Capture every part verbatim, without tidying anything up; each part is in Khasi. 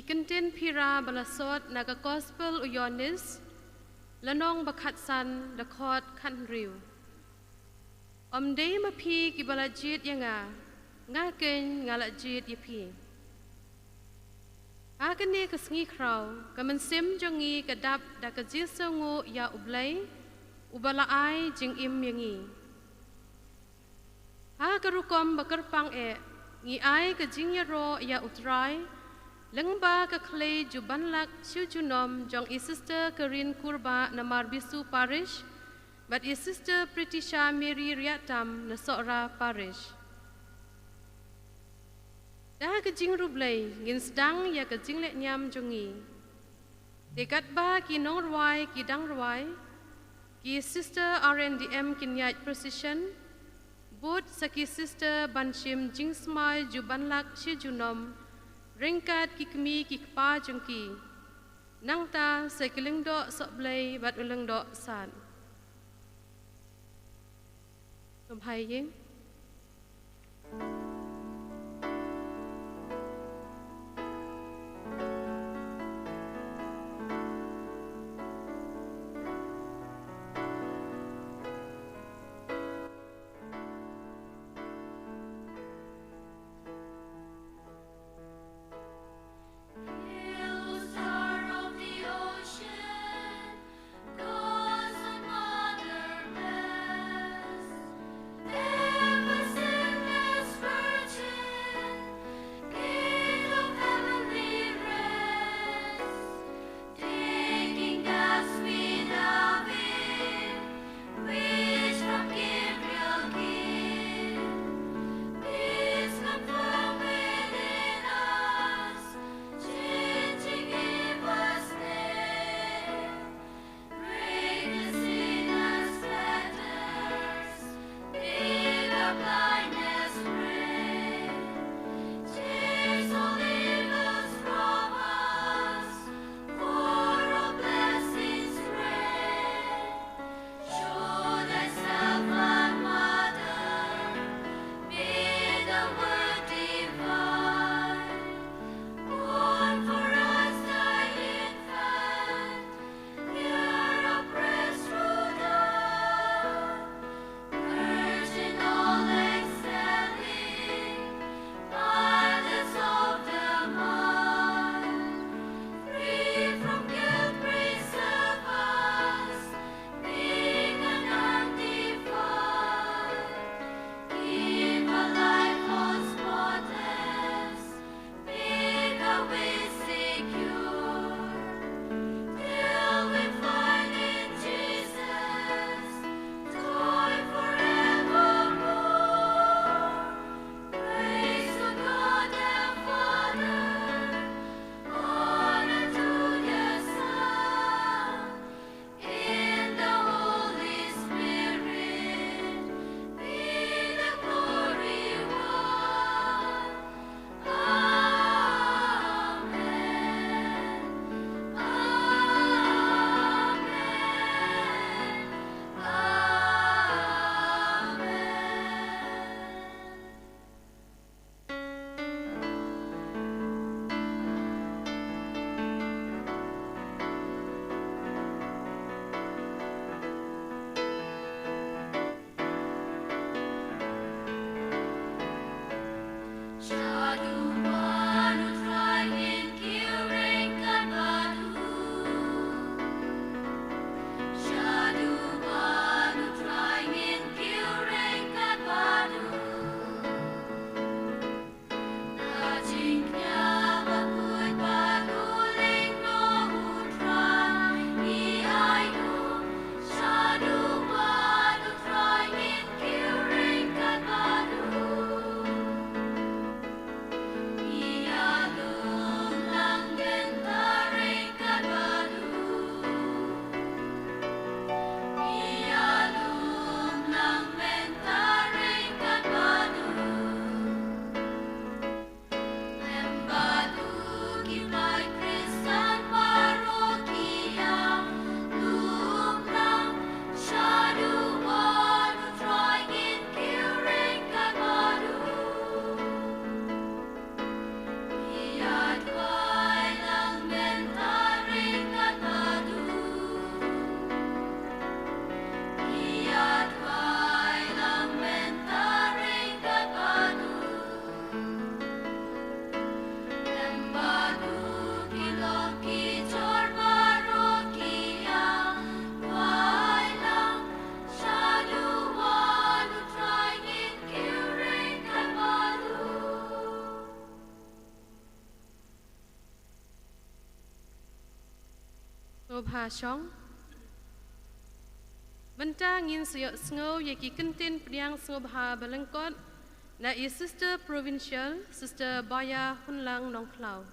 Kyntien phira ba la sot na ka Gospel u Ïoannis, lynnong ba khatsan, dkhot khathynriew. Ym dei ma phi kiba la jied ïa nga, nga keiñ nga la jied ïa phi. Ha kane ka sngi khraw, ka mynsiem jong ngi ka dap da ka jingsngewnguh ïa U Blei, uba la ai jingim ïa ngi. Ha ka rukom ba kyrpang eh, ngi ai ka jingïaroh ïa U Trai lyngba ka khlei jubanlak shijunom jong i Sister Karin Kurbah na Marbisu Parish bad i Sister Pritisha Mary Riatam na Sohra Parish. Da ka jingriewblei ngin sdang ïa ka jinglehniam jong ngi. Te katba ki nongrwai ki dang rwai, ki Sister R N D M kin ïaid procession, bud sa ki Sister ban shim jingsmai jubanlak shijunom ryngkat ki kmie ki kpa jong ki. Nangta sa ki lyngdoh sohblei bad u lyngdoh sad. Ngam hai ïing. Shong. Mynta ngin sa ïohsngew ïa ki kyntien pdiang sngewbha ba lyngkot na i Sister Provincial, Sister Baya Hunlang Nongkhlaw.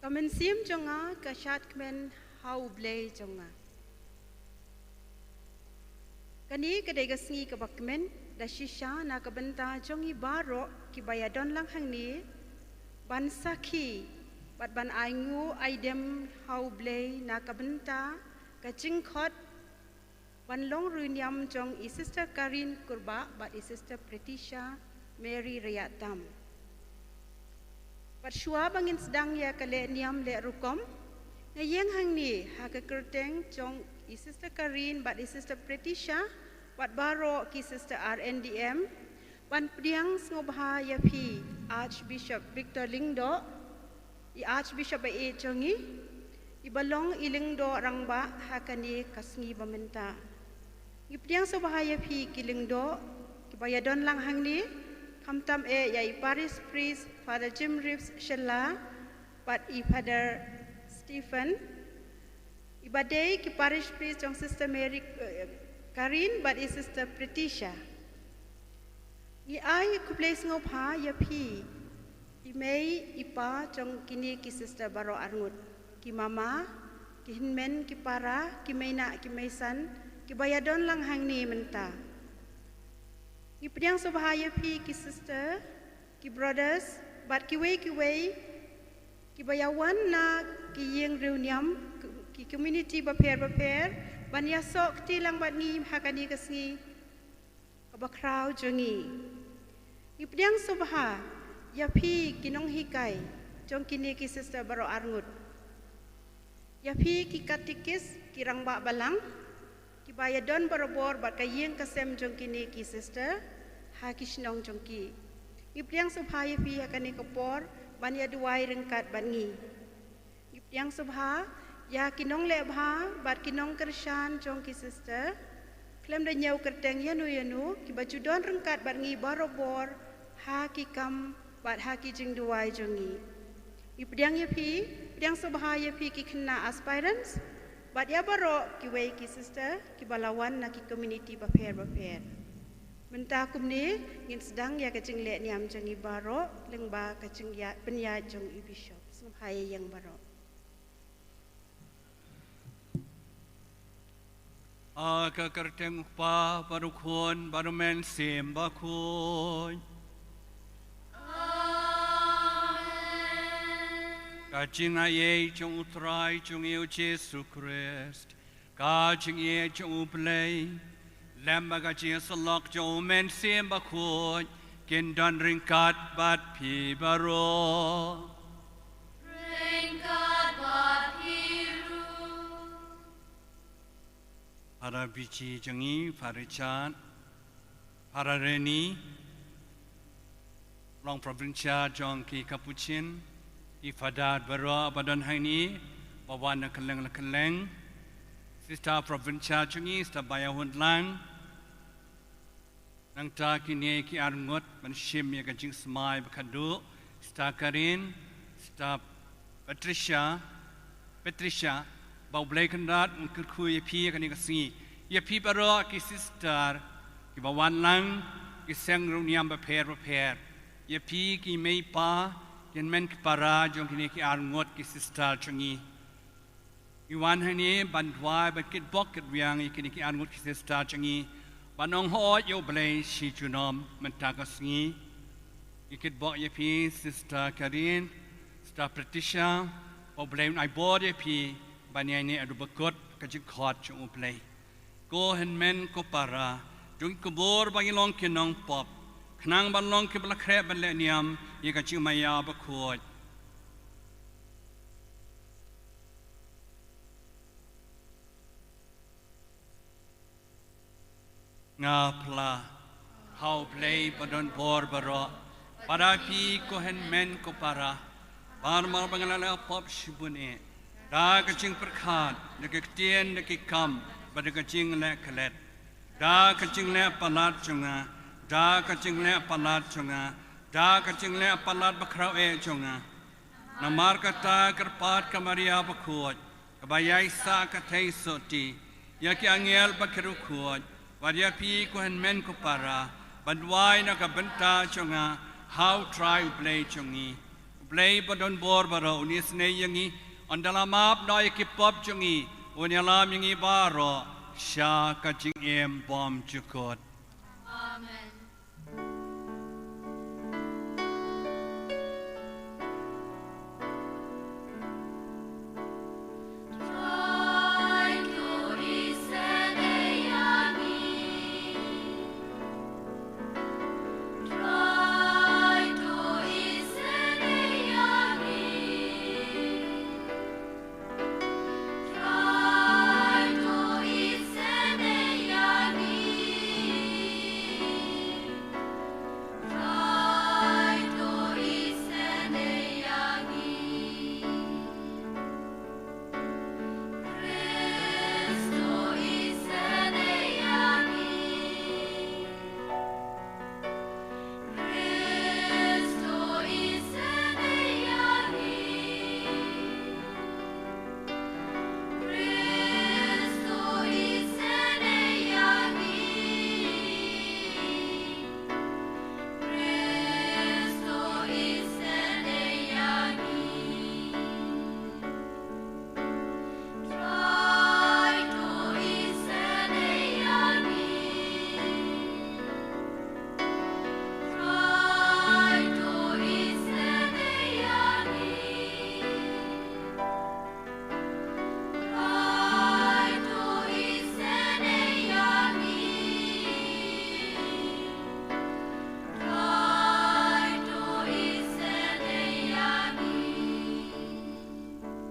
Ka mynsiem jong nga ka shad kmen ha U Blei jong nga. Kane ka dei ka sngi kaba kmen da shisha na ka bynta jong ngi baroh kiba ïadon lang hangne ban sakhi bad ban ainguh aidem ha U Blei na ka bynta ka jingkhot ban long riewniam jong i Sister Karin Kurbah bad i Sister Patricia Mary Rayatdam. Bad shuwa ba ngin sdang ïa ka lehniam leh rukom, nga ïeng hangne ha ka kyrteng jong i Sister Karin bad i Sister Patricia bad baroh ki Sister R N D M ban pdiang sngewbha ïa phi Archbishop Victor Lyngdoh, i Archbishop ba ïeit jong ngi, iba long i Lyngdoh Rangbah ha kane ka sngi ba mynta. Ngi pdiang sngewbha ïa phi ki Lyngdoh kiba ïadon lang hangne, khamtam eh ïa i Parish Priest Father Jim Reeves Shylla bad i Father Stephen, iba dei ki Parish Priest jong Sister Mary, eh, Karin bad i Sister Patricia. Ngi ai khublei sngewbha ïa phi, i mei i pa jong kine ki sister baroh arngut, ki mama, ki hynmen, ki para, ki meinah, ki meisan, kiba ïadon lang hangne mynta. Ngi pdiang sngewbha ïa phi ki sister, ki brothers, bad kiwei kiwei kiba ïawan na ki ïing riewniam, ki community bapher bapher, ban ïasoh kti lang bad ngi ha kane ka sngi kaba khraw jong ngi. Ngi pdiang sngewbha ïa phi ki nonghikai jong kine ki sister baroh arngut, ïa phi ki katikis, ki rangbah balang kiba ïadon barabor bad ka ïing ka sem jong kine ki sister ha ki shnong jong ki. Ngi pdiang sngewbha ïa phi ha kane ka por ban ïaduwai ryngkat bad ngi. Ngi pdiang sngewbha ïa ki nongleh bha bad ki nongkyrshan jong ki sister, khlem da ñiew kyrteng ïano ïano, kiba ju don ryngkat bad ngi barabor ha ki kam bad ha ki jingduwai jong ngi. Ngi pdiang ïa phi, pdiang sngewbha ïa phi ki khynnah aspirants bad ïa baroh kiwei ki sister kiba la wan na ki community bapher bapher. Mynta kumne ngin sdang ïa ka jinglehniam jong ngi baroh lyngba ka jingïa-, pynïaid jong i Bishop. Sngewbha ïa ïeng baroh. Ha ka kyrteng U Kpa bad U Khun bad U Mynsiem Bakhuid. Amen. Ka jingaiei jong U Trai jong ngi U Jisu Khrist, ka jingïeit jong U Blei, lem bad ka jingïasyllok jong U Mynsiem Bakhuid, kin don ryngkat bad phi baroh. Ryngkat bad phi ruh. Para B G jong ngi, Para Richard, Para Reni, long Provincial jong ki Capuchin, ki Father baroh ba don hangne, ba wan na kylleng na kylleng, Sister Provincial jong ngi, Sister Baya Hunlang, nangta kine ki arngut ban shim ïa ka jingsmai ba khadduh, Sister Karin, Sister Patricia, Patricia, ba U Blei Kynrad un kyrkhu ïa phi ïa kane ka sngi. Ïa phi baroh ki sister kiba wan lang, ki seng riewniam bapher bapher. Ïa phi ki mei pa, ki hynmen ki para jong kine ki arngut ki sister jong ngi. Ngi wan hangne ban duwai, ban kitbok kitrwiang ïa kine ki arngut ki sister jong ngi, ban ong hooid ïa U Blei shi junom mynta ka sngi. Ngi kitbok ïa phi Sister Karin, Sister Patricia, ba U Blei un ai bor ïa phi ban ïaineh haduh ba kut ka jingkhot jong U Blei. Ko hynmen ko para, jong ngi khubor ba ngi long ki nongpop, khnang ban long kiba la khreh ban lehniam ïa ka jingmaïa bakhuid. Nga phla ha U Blei ba don bor baroh, bad ha phi ko hynmen ko para, bad namar ba nga la leh pop shibun eh, da ka jingpyrkhat, da ka ktien, da ki kam, bad da ka jingleh klet. Da ka jingleh palat jong nga, da ka jingleh palat jong nga, da ka jingleh palat bakhraw eh jong nga. Namar kata kyrpad ka Maria bakhuid, kaba ïaisah ka theisotti, ïa ki angel bad ki riewkhuid, bad ïa phi ko hynmen ko para, ban duwai na ka bynta jong nga ha u Trai u Blei jong ngi. U Blei badonbor baroh un isynei ïa ngi, un da la map noh ïa ki pop jong ngi, un ïalam ïa ngi baroh sha ka jingim bymjukut. Amen.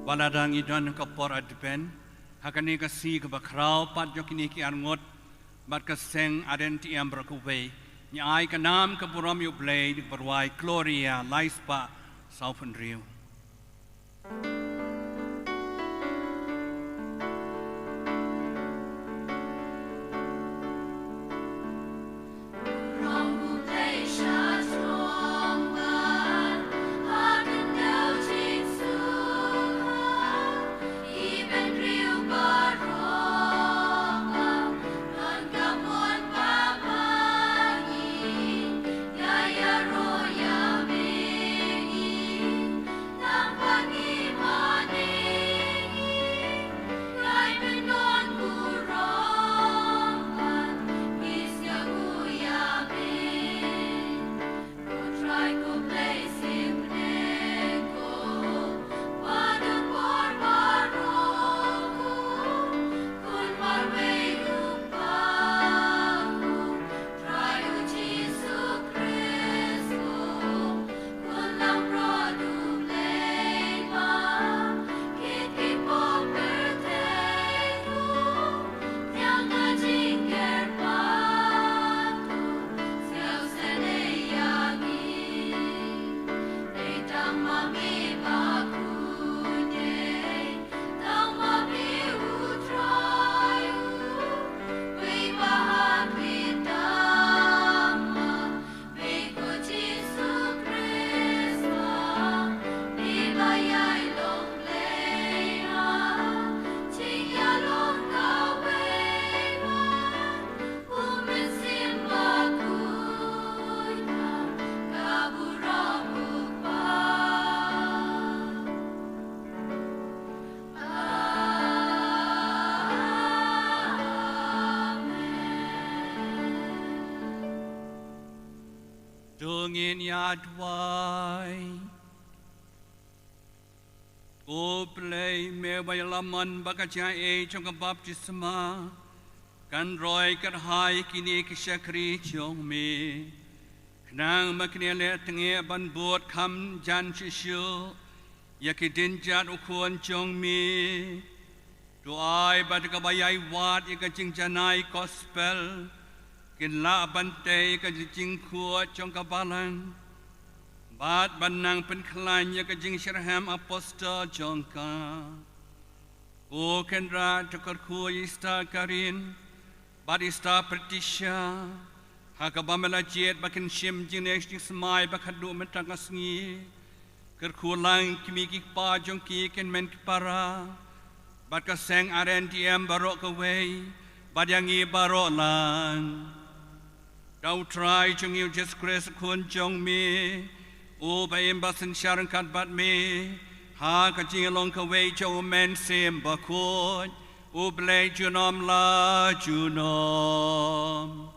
Wat la dang i don ka por Advent, ha kane ka sngi kaba khraw pat jong kine ki arngut bad ka seng Advent em baroh kawei, ngi ai ka nam ka burom ïa U Blei da kaba rwai Gloria lai spah saw phew hynriew. To ngin ïa duwai. Ko Blei, me ba ïalam bad ka jingaiei jong ka baptisma, kan roi kyrhai kine ki shakri jong me, khnang ba kin leh tngen ban bud kham jan shisha ïa ki dienjat u Khun jong me. To ai ba da kaba ïai wad ïa ka jingjanai gospel, kin lah ban tei ïa ka jingkhuid jong ka Balang, bad ban nang pynkhlaiñ ïa ka jingshitrhem apostol jong ka. Ko Kynrad, to kyrkhu ïa Sister Karin, Bad Ista Patricia, ha kaba me la jied ba kin shim jingnesh jingsmai ba khadduh mynta ka sngi. Kyrkhu lang ïa ki kmie ki kpa jong ki ki hynmen ki para, bad ka seng R N D M baroh kawei, bad ïa ngi baroh lang. Da U Trai jong ngi U Jisu Khrist U Khun jong me, uba im bad synshar ryngkat bad me ha ka jinglong kawei jong U Mynsiem Bakhuid, U Blei junom la junom.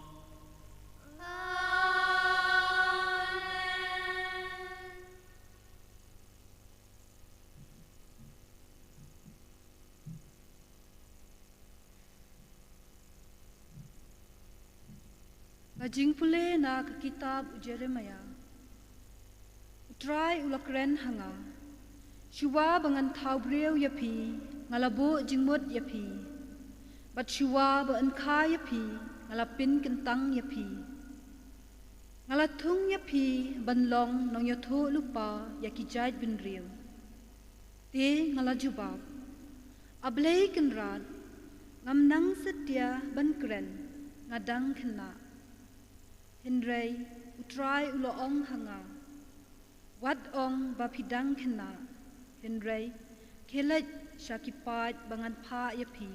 Ka jingpule na ka kitab u Jeremiah. U Trai u la kren ha nga: Shuwa ba ngan thaw briew ïa phi, nga la buh jingmut ïa phi. Bad shuwa ba yn kha ïa phi, nga la pynkyntang ïa phi. Nga la thung ïa phi ban long nongïathuhlypa ïa ki jaitbynriew. Te nga la jubab: A Blei Kynrad, ngam nang satia ban kren, nga dang khynnah. Hynrei U Trai u la ong ha nga: Wat ong ba phi dang khynnah, hynrei khie leit sha ki paid ba ngan phah ïa phi,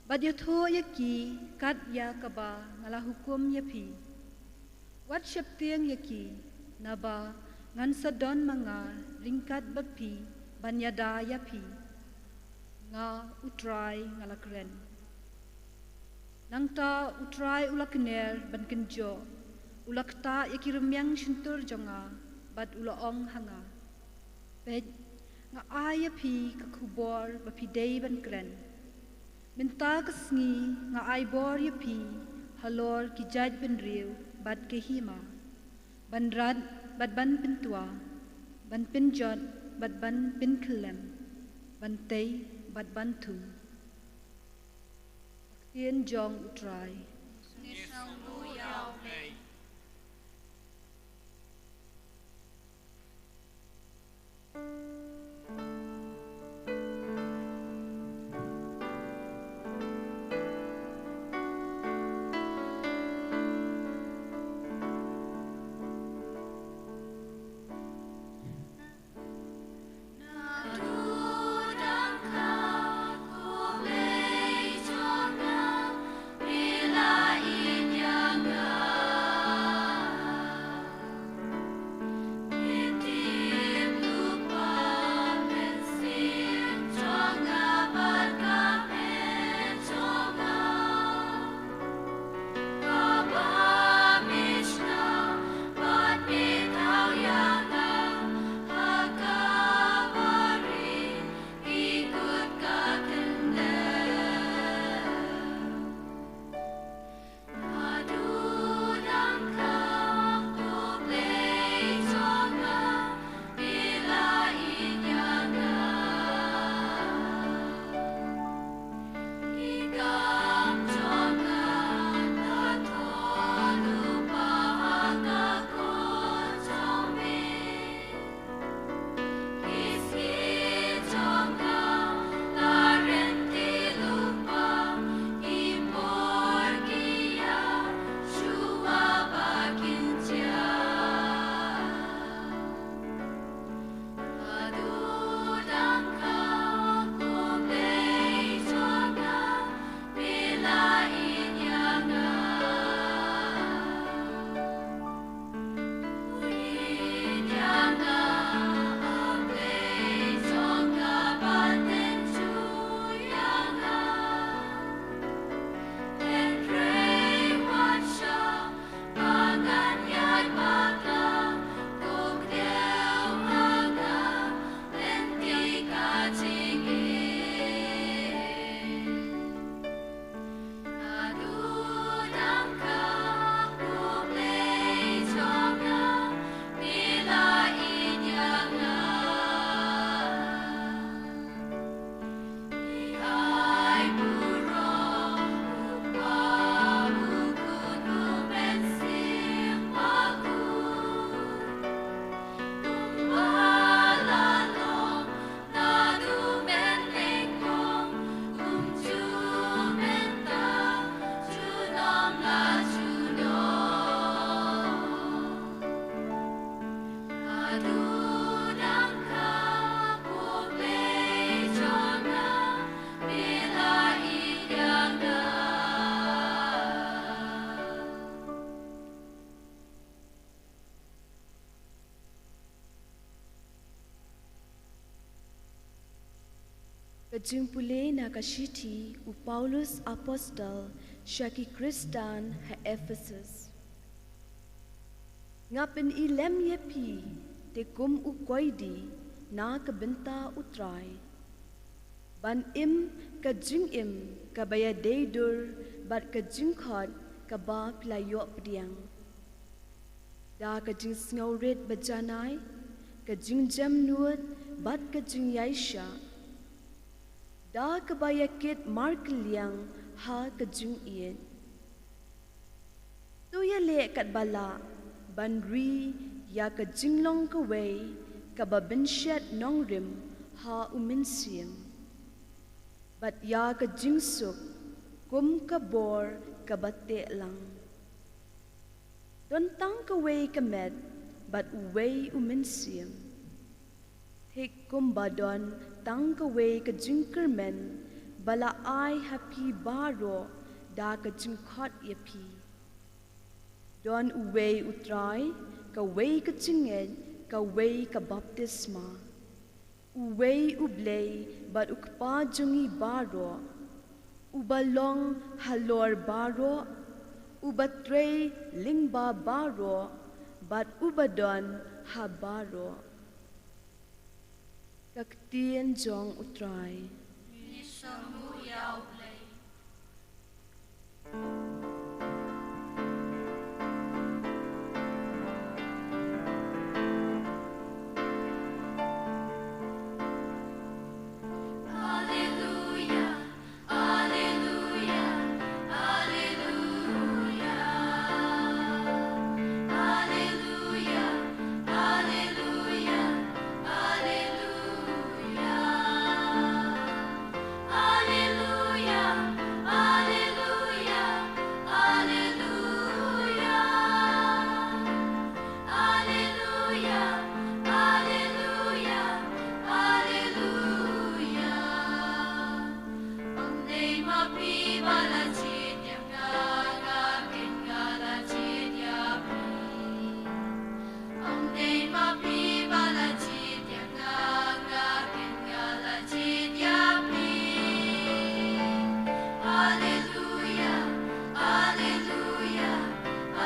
bad ïathuh ïa ki kat ïa kaba nga la hukum ïa phi. Wat sheptieng ïa ki, naba ngan sa don ma nga ryngkat bad phi ban ïada ïa phi. Nga U Trai nga la kren. Nangta U Trai u la kner ban kynjoh, u la ktah ïa ki rmiang shyntur jong nga, bad u la ong ha nga: Peit, nga ai ïa phi ka khubor ba phi dei ban kren. Mynta ka sngi nga ai bor ïa phi halor ki jaitbynriew bad ki hima, ban rat bad ban pyntwa, ban pynjot bad ban pynkhyllem, ban tei bad ban thung. Ka ktien jong U Trai. Ngi sngewbha ïa U Blei. Ka jingpule na ka shithi u Paulus Apostol sha ki Khristan ha Ephesus. Nga pyni lem ïa phi te kum u koidi na ka bynta u Trai, ban im ka jingim kaba ïadei dur bad ka jingkhot kaba phi la ïoh pdiang, da ka jingsngewrit bajanai, ka jingjemnud bad ka jingïaishah, da kaba ïakit markylliang ha ka jingïeit. To ïaleh katba lah ban ri ïa ka jinglong kawei kaba bynshet nongrim ha u Mynsiem, bad ïa ka jingsuk kum ka bor kaba teh lang. Don tang kawei ka met bad uwei u Mynsiem, thik kumba don tang kawei ka jingkyrmen ba la ai ha phi baroh da ka jingkhot ïa phi. Don uwei u Trai, kawei ka jingngeit, kawei ka baptisma. Uwei U Blei bad U Kpa jong ngi baroh, uba long halor baroh, uba trei lyngba baroh, bad uba don ha baroh. Ka ktien jong U Trai. Ngi sngewbha ïa U Blei. Alleluia, alleluia, alleluia. Alleluia, alleluia, alleluia. Alleluia, alleluia, alleluia. Alleluia, alleluia, alleluia. Ym dei ma phi ba la jied ïa nga, nga keiñ nga la jied ïa phi. Ym dei ma phi ba la jied ïa nga, nga keiñ nga la jied ïa phi. Alleluia, alleluia,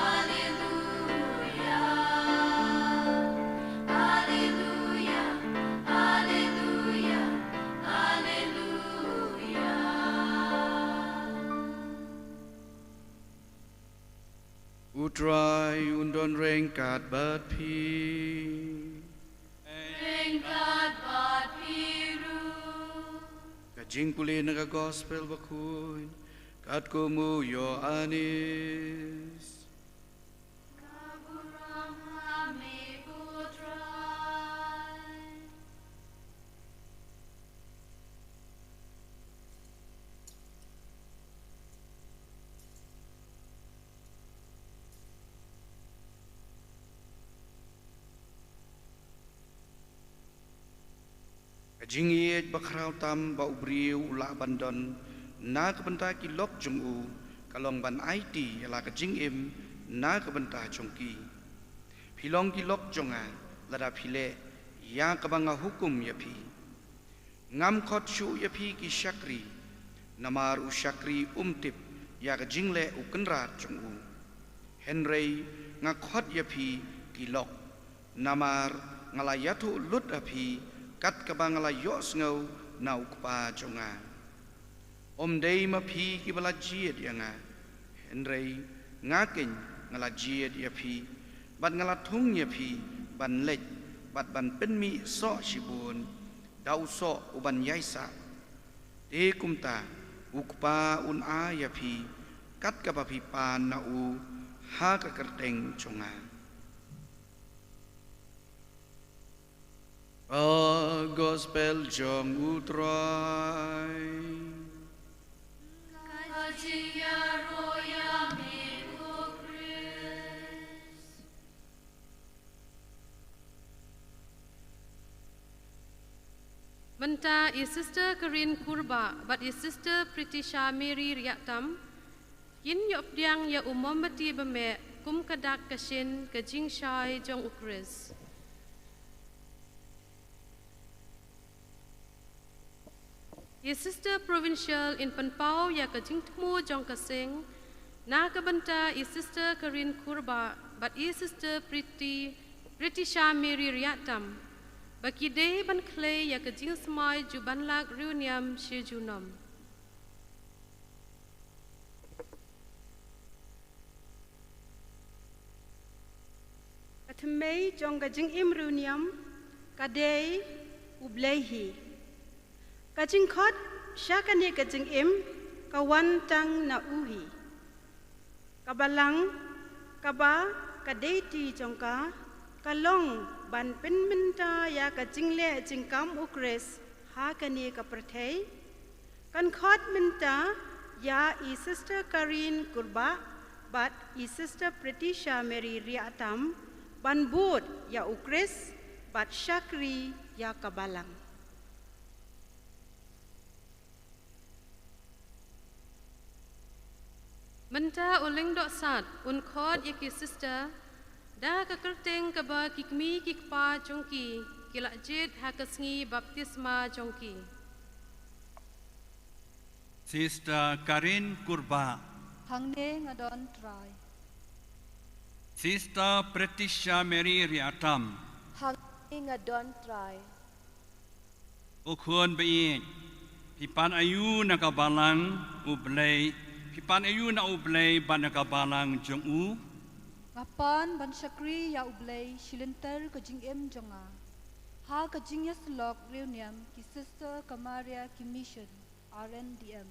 alleluia. Alleluia, alleluia, alleluia. U Trai un don ryngkat bad phi. Ryngkat bad phi ruh. Ka jingpule na ka Gospel Bakhuid katkum u Ïoannis. Ka burom ha me ko Trai. Ka jingïeit bakhraw tam ba u briew u lah ban don na ka bynta ki lok jong u, ka long ban aiti ïa la ka jingim na ka bynta jong ki. Phi long ki lok jong nga lada phi leh ïa kaba nga hukum ïa phi. Ngam khot shuh ïa phi ki shakri, namar u shakri um tip ïa ka jingleh u kynrad jong u. Hynrei nga khot ïa phi ki lok, namar nga la ïathuh lut ha phi kat kaba nga la ïohsngew na u Kpa jong nga. Ym dei ma phi kiba la jied ïa nga, hynrei nga keiñ nga la jied ïa phi, bad nga la thung ïa phi ban leit bad ban pynmih soh shibun da u soh uban ïaisah. Te kumta u Kpa un ai ïa phi kat kaba phi pan na u ha ka kyrteng jong nga. Ka Gospel jong u Trai. Ka jingïaroh ïa me ko Khrist. Mynta i Sister Karin Kurbah bad i Sister Pritisha Mary Riahtam kin ïoh pdiang ïa u mombati ba meh kum ka dak ka shin ka jingshai jong u Khrist. I Sister Provincial in pynpaw ïa ka jingthmu jong ka seng na ka bynta i Sister Karin Kurbah bad i Sister Priti, Pritisha Mary Riatam ba ki dei ban khlei ïa ka jingsmai jubanlak riewniam shi junom. Ka thymmei jong ka jingim riewniam ka dei U Blei hi. Ka jingkhot sha kane ka jingim ka wan tang na U hi. Ka balang kaba ka deiti jong ka ka long ban pynmynta ïa ka jingleh jingkam U Khrist ha kane ka pyrthei. Kan khot mynta ïa i Sister Karin Kurbah bad i Sister Pritisha Mary Riatam ban bud ïa U Khrist bad shakri ïa ka balang. Mynta u Lyngdoh Sad un khot ïa ki sister da ka kyrteng kaba ki kmie ki kpa jong ki ki la jied ha ka sngi baptisma jong ki. Sister Karin Kurbah. Hangne nga don, Trai. Sister Pritisha Mary Riatam. Hangne nga don, Trai. Ko khun ba ïeit, phi pan aïu na ka balang U Blei, phi pan aïu na U Blei bad na ka balang jong U? Nga pan ban shakri ïa U Blei shi lynter ka jingim jong nga ha ka jingïasyllok riewniam ki sister ka Maria ki Mission, R N D M.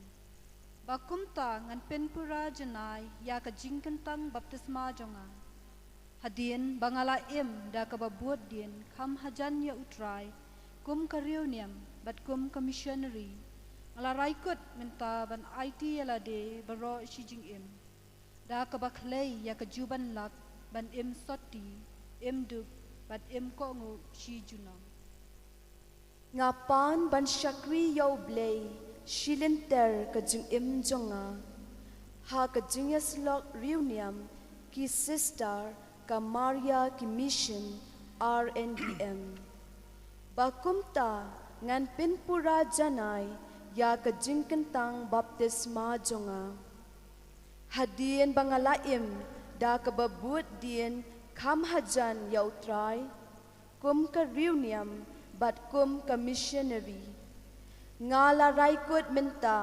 Ba kumta ngan pynpura janai ïa ka jingkyntang baptisma jong nga. Hadien ba nga la im da kaba bud dien kham hajan ïa U Trai kum ka riewniam bad kum ka missionary, nga la rai kut mynta ban aiti ïa lade baroh shi jingim da kaba khlei ïa ka jubanlak ban im sotti, im duk bad im kohnguh shi junom. Nga pan ban shakri ïa U Blei shi lynter ka jingim jong nga ha ka jingïasyllok riewniam ki sister ka Maria ki Mission, R N D M. Ba kumta ngan pynpura janai ïa ka jingkyntang baptisma jong nga. Hadien ba nga la im da kaba bud dien kham hajan ïa U Trai kum ka riewniam bad kum ka missionary, nga la rai kut mynta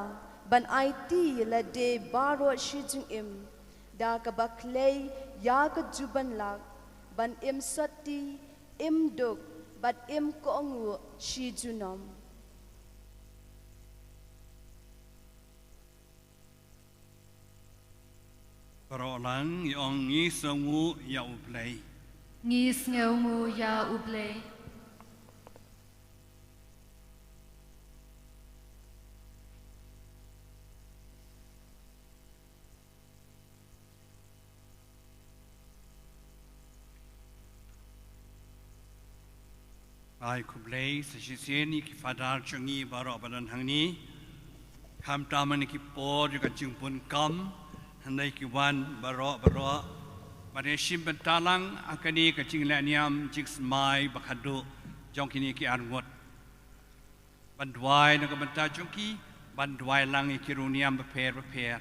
ban aiti ïa lade baroh shi jingim da kaba khlei ïa ka jubanlak ban im sotti, im duk bad im kohnguh shi junom. Baroh lang ngi ong ngi sngewnguh ïa U Blei. Ngi sngewnguh ïa U Blei. Ai khublei sa shisien ïa ki Father jong ngi baroh ba don hangne. Khamtam ha kine ki por jong ka jingpun kam, hynrei ki wan baroh baroh ban ïashim bynta lang ha kane ka jinglehniam jingsmai ba khadduh jong kine ki arngut. Ban duwai na ka bynta jong ki, ban duwai lang ïa ki riewniam bapher bapher.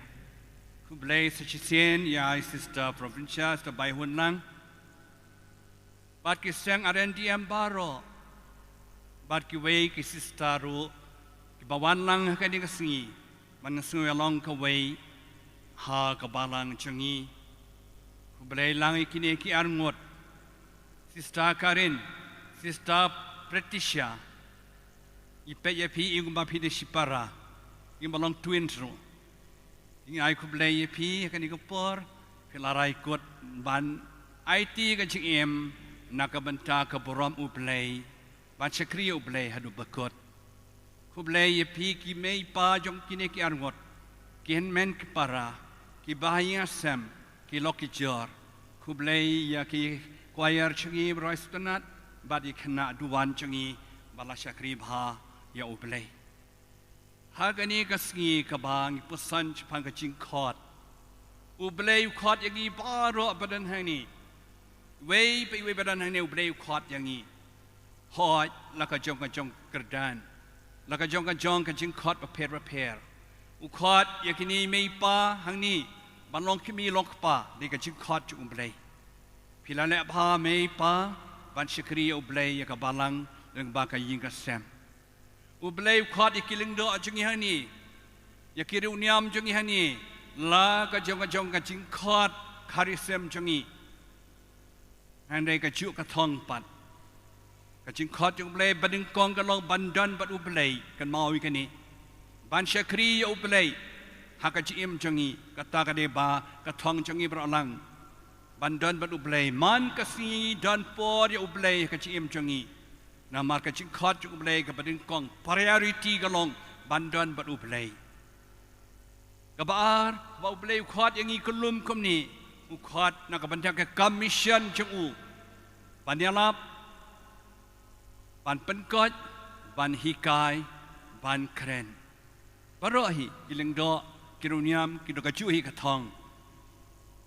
Khublei sa shisien ïa i Sister Provincia, Sister Baihun lang. Bad ki seng R N D M baroh. Bad kiwei ki sister ruh kiba wan lang ha kane ka sngi ban sngewlong kawei ha ka balang jong ngi. Khublei lang ïa kine ki arngut. Sister Karin, Sister Patricia. Ngi peit ïa phi ïa kumba phi dei shipara, ïa kumba long twins ruh. Ngi ai khublei ïa phi ha kane ka por, phi la rai kut ban aiti ka jingim na ka bynta ka burom U Blei, ban shakri U Blei haduh ba kut. Khublei ïa phi ki mei pa jong kine ki arngut, ki hynmen ki para, ki bahaïing hasem, ki lok ki jor. Khublei ïa ki choir jong ngi baroh sngewtynnat, bad ïa ki khynnah duwan jong ngi ba la shakri bha ïa U Blei. Ha kane ka sngi kaba ngi puson shaphang ka jingkhot, U Blei u khot ïa ngi baroh ba don hangne. Iwei pa iwei ba don hangne U Blei u khot ïa ngi. Hooid, la ka jong ka jong kyrdan. la ka jong ka jong ka jingkhot bapher bapher. U khot ïa kine i mei i pa hangne ban long kmie long kpa, dei ka jingkhot jong U Blei. Phi la leh bha mei i pa ban shakri ïa U Blei, ïa ka balang, lyngba ka ïing ka sem. U Blei u khot ïa ki lyngdoh jong ngi hangne, ïa ki riewniam jong ngi hangne, la ka jong ka jong ka jingkhot charism jong ngi. Hynrei kajuh ka thong pat, ka jingkhot jong U Blei banyngkong ka long ban don bad U Blei, kynmaw ïa kane. Ban shakri ïa U Blei ha ka jingim jong ngi, kata ka dei ba ka thong jong ngi baroh lang. Ban don bad U Blei, man ka sngi don por ïa U Blei ha ka jingim jong ngi. Namar ka jingkhot jong U Blei kaba nyngkong, priority ka long ban don bad U Blei. Kaba ar, ba U Blei u khot ïa ngi kyllum kumne, u khot na ka bynta ka kam mission jong u. Ban ïalap, ban pynkoit, ban hikai, ban kren. Baroh hi ki lyngdoh, ki riewniam, ki don kajuh hi ka thong.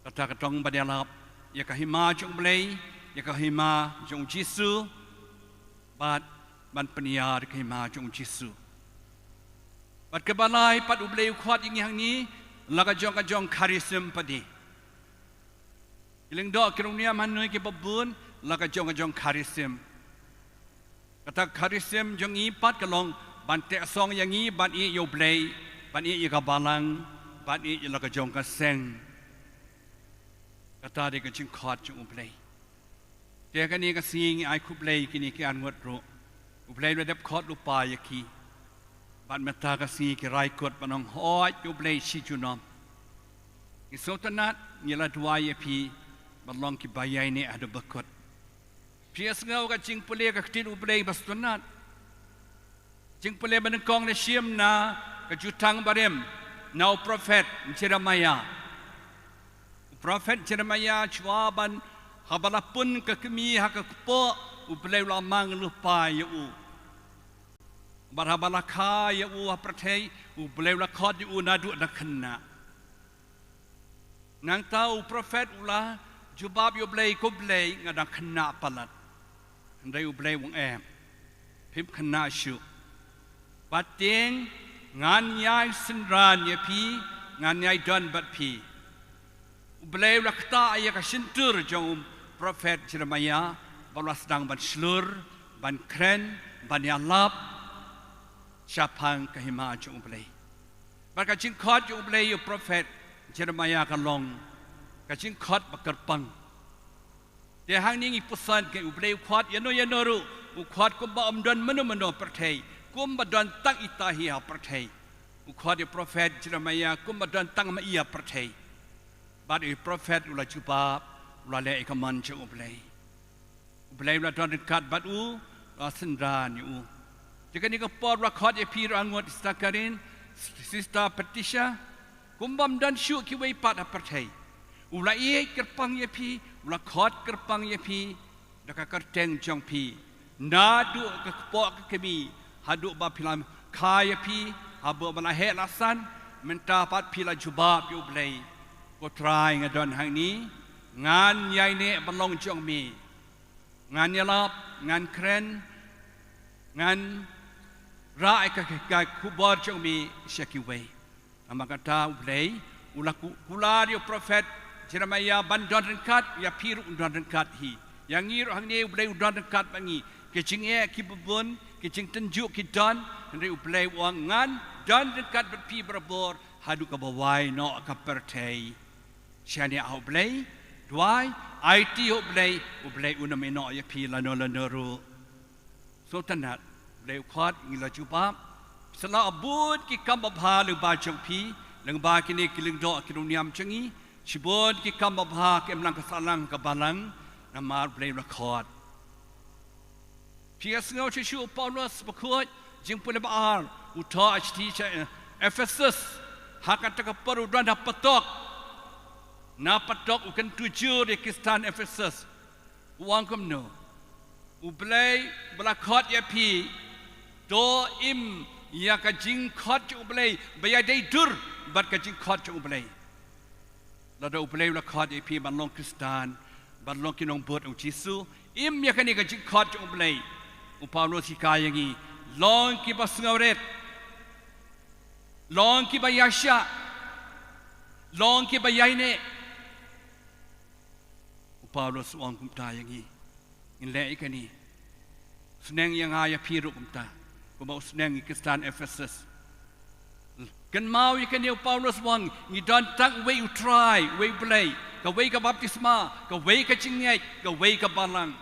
Kata ka thong ban ïalap ïa ka hima jong U Blei, ïa ka hima jong U Jisu, bad ban pynïar ïa ka hima jong U Jisu. Bad kaba lai pat, U Blei u khot ïa ngi hangne la ka jong ka jong charism pat de. Ki lyngdoh, ki riewniam hangne kiba bun, la ka jong ka jong charism. Kata ka charism jong ngi pat ka long ban theh song ïa ngi ban ïeh ïa U Blei, ban ïeh ïa ka balang, ban ïeh ïa la ka jong ka seng. Kata dei ka jingkhot jong U Blei. Te kane ka sngi ngi ai khublei ïa kine ki arngut ruh. U Blei u la dep khot lypa ïa ki. Bad mynta ka sngi ki rai kut ban ong hooid ïa U Blei shi junom. Ngi sngewtynnat, ngi la duwai ïa phi ban long kiba ïaineh haduh ba kut. Phi ïohsngew ka jingpule ka ktien U Blei ba sngewtynnat. Jingpule banyngkong la shim na ka Jutang Barim, na u prophet Jeremiah. U prophet Jeremiah, shuwa ban, haba la pun ka kmie ha ka kpoh, U Blei u la mang lypa ïa u. Bad haba la kha ïa u ha pyrthei, U Blei u la khot ïa u naduh da khynnah. Nangta u prophet u la jubab ïa U Blei, ko Blei, nga dang khynnah palat. Hynrei U Blei u ong em, phim khynnah shuh. Bad tieng ngan ïai synran ïa phi, ngan ïai don bad phi. U Blei u la ktah ïa ka shyntur jong u prophet Jeremiah, ba u la sdang ban shlur, ban kren, ban ïalap shaphang ka hima jong U Blei. Bad ka jingkhot jong U Blei ïa u prophet Jeremiah ka long ka jingkhot ba kyrpang. Te hangne ngi pyrshang, ka U Blei u khot ïano ïano ruh, u khot kumba ym don mano mano ha pyrthei, kumba don tang ita hi ha pyrthei. U khot ïa u prophet Jeremiah kumba don tang ma i ha pyrthei. Bad u prophet u la jubab, u la leh ïa ka mon jong U Blei. U Blei u la don ryngkat bad u, u la synran ïa u. Te kane ka por u la khot ïa phi ruh arngut, Sister Karen, Sister Patricia, kumba ym don shuh kiwei pat ha pyrthei. U la ïeit kyrpang ïa phi, u la khot kyrpang ïa phi da ka kyrteng jong phi. Naduh ka kpoh ka kmie haduh ba phi la kha ïa phi, haba la heh la san, mynta pat phi la jubab ïa U Blei. Ko Trai, nga don hangne, ngan ïaineh ban long jong me. Ngan ïalap, ngan kren, ngan rah ïa ka, ka, ka khubor jong me sha kiwei. Namar kata U Blei u la ku-, kular ïa u prophet Jeremiah ban don ryngkat, ïa phi ruh un don ryngkat hi. Ïa ngi ruh hangne U Blei u don ryngkat bad ngi. Ki jingeh kiba bun, ki jingtynjuh ki don, hynrei U Blei u ong ngan don ryngkat bad phi barabor haduh kaba wai noh ka pyrthei. Shaniah ha U Blei, duwai, aiti ha U Blei, U Blei un ym ïehnoh ïa phi lano lano ruh. Sngewtynnat, U Blei u khot, ngi la jubab. Sa la bun ki kam babha lyngba jong phi, lyngba kine ki lyngdoh ki riewniam jong ngi, shibun ki kam babha ki imlang ka sahlang ka balang, namar U Blei u la khot. Phi ïohsngew shuh shuh u Paulus Bakhuid, jingpule ba ar, u thoh ha shithi sha, eh, Ephesus, ha kata ka por u don ha patok. Na patok u kyntu jur ïa ki Khristan Ephesus. U ong kumno? U Blei ba la khot ïa phi, to im ïa ka jingkhot jong U Blei, ba ïadei dur bad ka jingkhot jong U Blei. Lada U Blei u la khot ïa phi ban long Khristan, ban long ki nongbud U Jisu, im ïa kane ka jingkhot jong U Blei. U Paulus hikai ïa ngi, Long kiba sngewrit. Long kiba ïaishah. Long kiba ïaineh. U Paulus u ong kumta ïa ngi. Ngin leh ïa kane. Sneng ïa nga ïa phi ruh kumta. Kumba u sneng ïa ki Khristan Ephesus. Kynmaw ïa kane, u Paulus u ong, ngi don tang uwei u Trai, uwei u Blei, kawei ka baptisma, kawei ka jingngeit, kawei ka balang.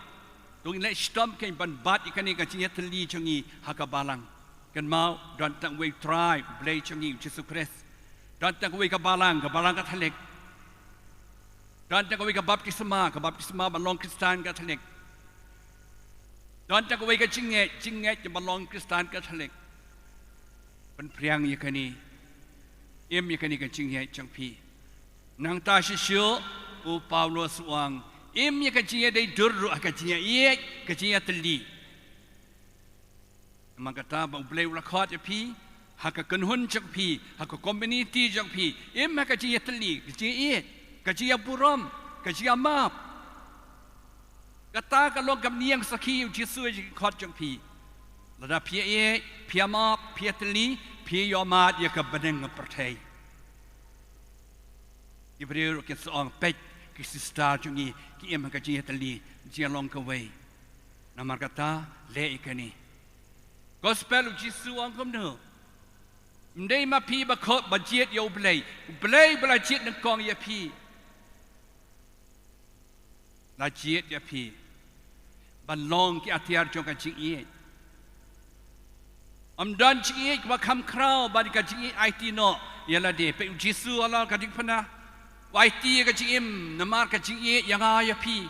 To ngin leh shitom kein ban bat ïa kane ka jingïatylli jong ngi ha ka balang. Kynmaw, don tang uwei u Trai, u Blei jong ngi, u Jisu Khrist. Don tang kawei ka balang, ka balang Katholik. Don tang kawei ka baptisma, ka baptisma ba long Khristan Katholik. Don tang kawei ka jingngeit, jingngeit ba long Khristan Katholik. Pynphriang ïa kane. Im ïa kane ka jingngeit jong phi. Nangta shisha u Paulus u ong, im ïa ka jingïadei dur ruh ha ka jingïaieit, ka jingïatylli. Namar kata ba u Blei u la khot ïa phi ha ka kynhun jong phi, ha ka community jong phi, im ha ka jingïatylli, ka jingïaieit, ka jingïaburom, ka jingïamap. Kata ka long ka bneng sakhi u Jisu ha ka jingkhot jong phi. Lada phi ïaieit, phi ïamap, phi ïatylli, phi ïohmad ïa ka bneng ka pyrthei. Ki briew ruh kin sa ong, peit ki sister jong ngi ki im ha ka jingïatylli, jingïalong kawei. Namar kata leh ïa kane. Gospel u Jisu u ong kumno? Ym dei ma phi ba khot ba jied ïa u Blei. U Blei ba la jied nyngkong ïa phi. La jied ïa phi ban long ki atiar jong ka jingïeit. Ym don jingïeit kaba kham khraw bad ka jingïeit aiti noh ïa lade. Peit u Jisu halor ka diengphna, u aiti ïa ka jingim namar ka jingïeit ïa nga ïa phi.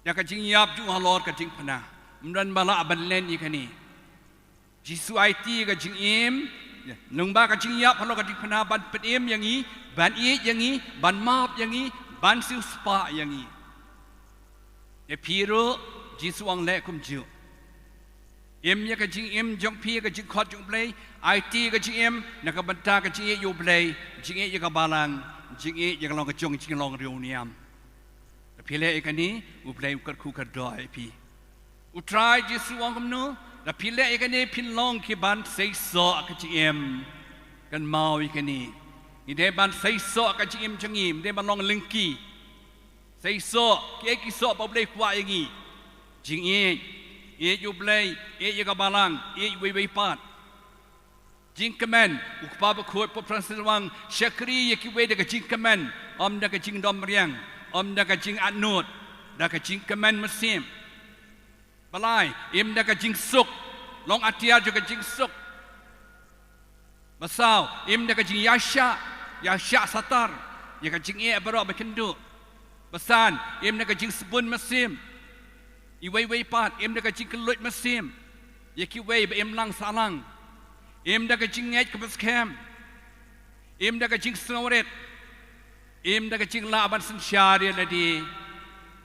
Ïa ka jingïap jong u halor ka diengphna. Ym don ba lah ban len ïa kane. Jisu aiti ka jingim, lyngba ka jingïap halor ka diengphna ban pynim ïa ngi, ban ïeit ïa ngi, ban map ïa ngi, ban siewspah ïa ngi. Ïa phi ruh Jisu u ong leh kumjuh. Im ïa ka jingim jong phi ha ka jingkhot jong u Blei, aiti ka jingim na ka bynta ka jingïeit ïa u Blei, jingïeit ïa ka balang, jingïeit ïa ka long ka jong jinglong riewniam. Lada phi leh ïa kane, u Blei un kyrkhu kyrdoh ïa phi. U Trai Jisu u ong kumno? Lada phi leh ïa kane phin long ki ban seisoh ka jingim. Kynmaw ïa kane. Ngi dei ban seisoh ka jingim jong ngi, ym dei ban long lyngkhi. Seisoh, kiei ki soh ba u Blei u kwah ïa ngi? Jingïeit, ïeit ïa u Blei, ïeit ïa ka balang, ïeit uwei uwei pat. Jingkmen, u Kpa Bakhuid Pope Francis u ong, shakri ïa kiwei da ka jingkmen, ym da ka jingdom riang, ym da ka jingatnud, da ka jingkmen mynsiem. Ba lai, im da ka jingsuk, long atiar jong ka jingsuk. Ba saw, im da ka jingïashah, ïashah satar ïa ka jingeh baroh ba kynduh. Ba san, im da ka jingsbun mynsiem. Iwei iwei pat, im da ka jingkylluid mynsiem ïa kiwei ba imlang sahlang. Im da ka jingngeit kaba skhem. Im da ka jingsngewrit. Im da ka jinglah ban synshar ïa lade.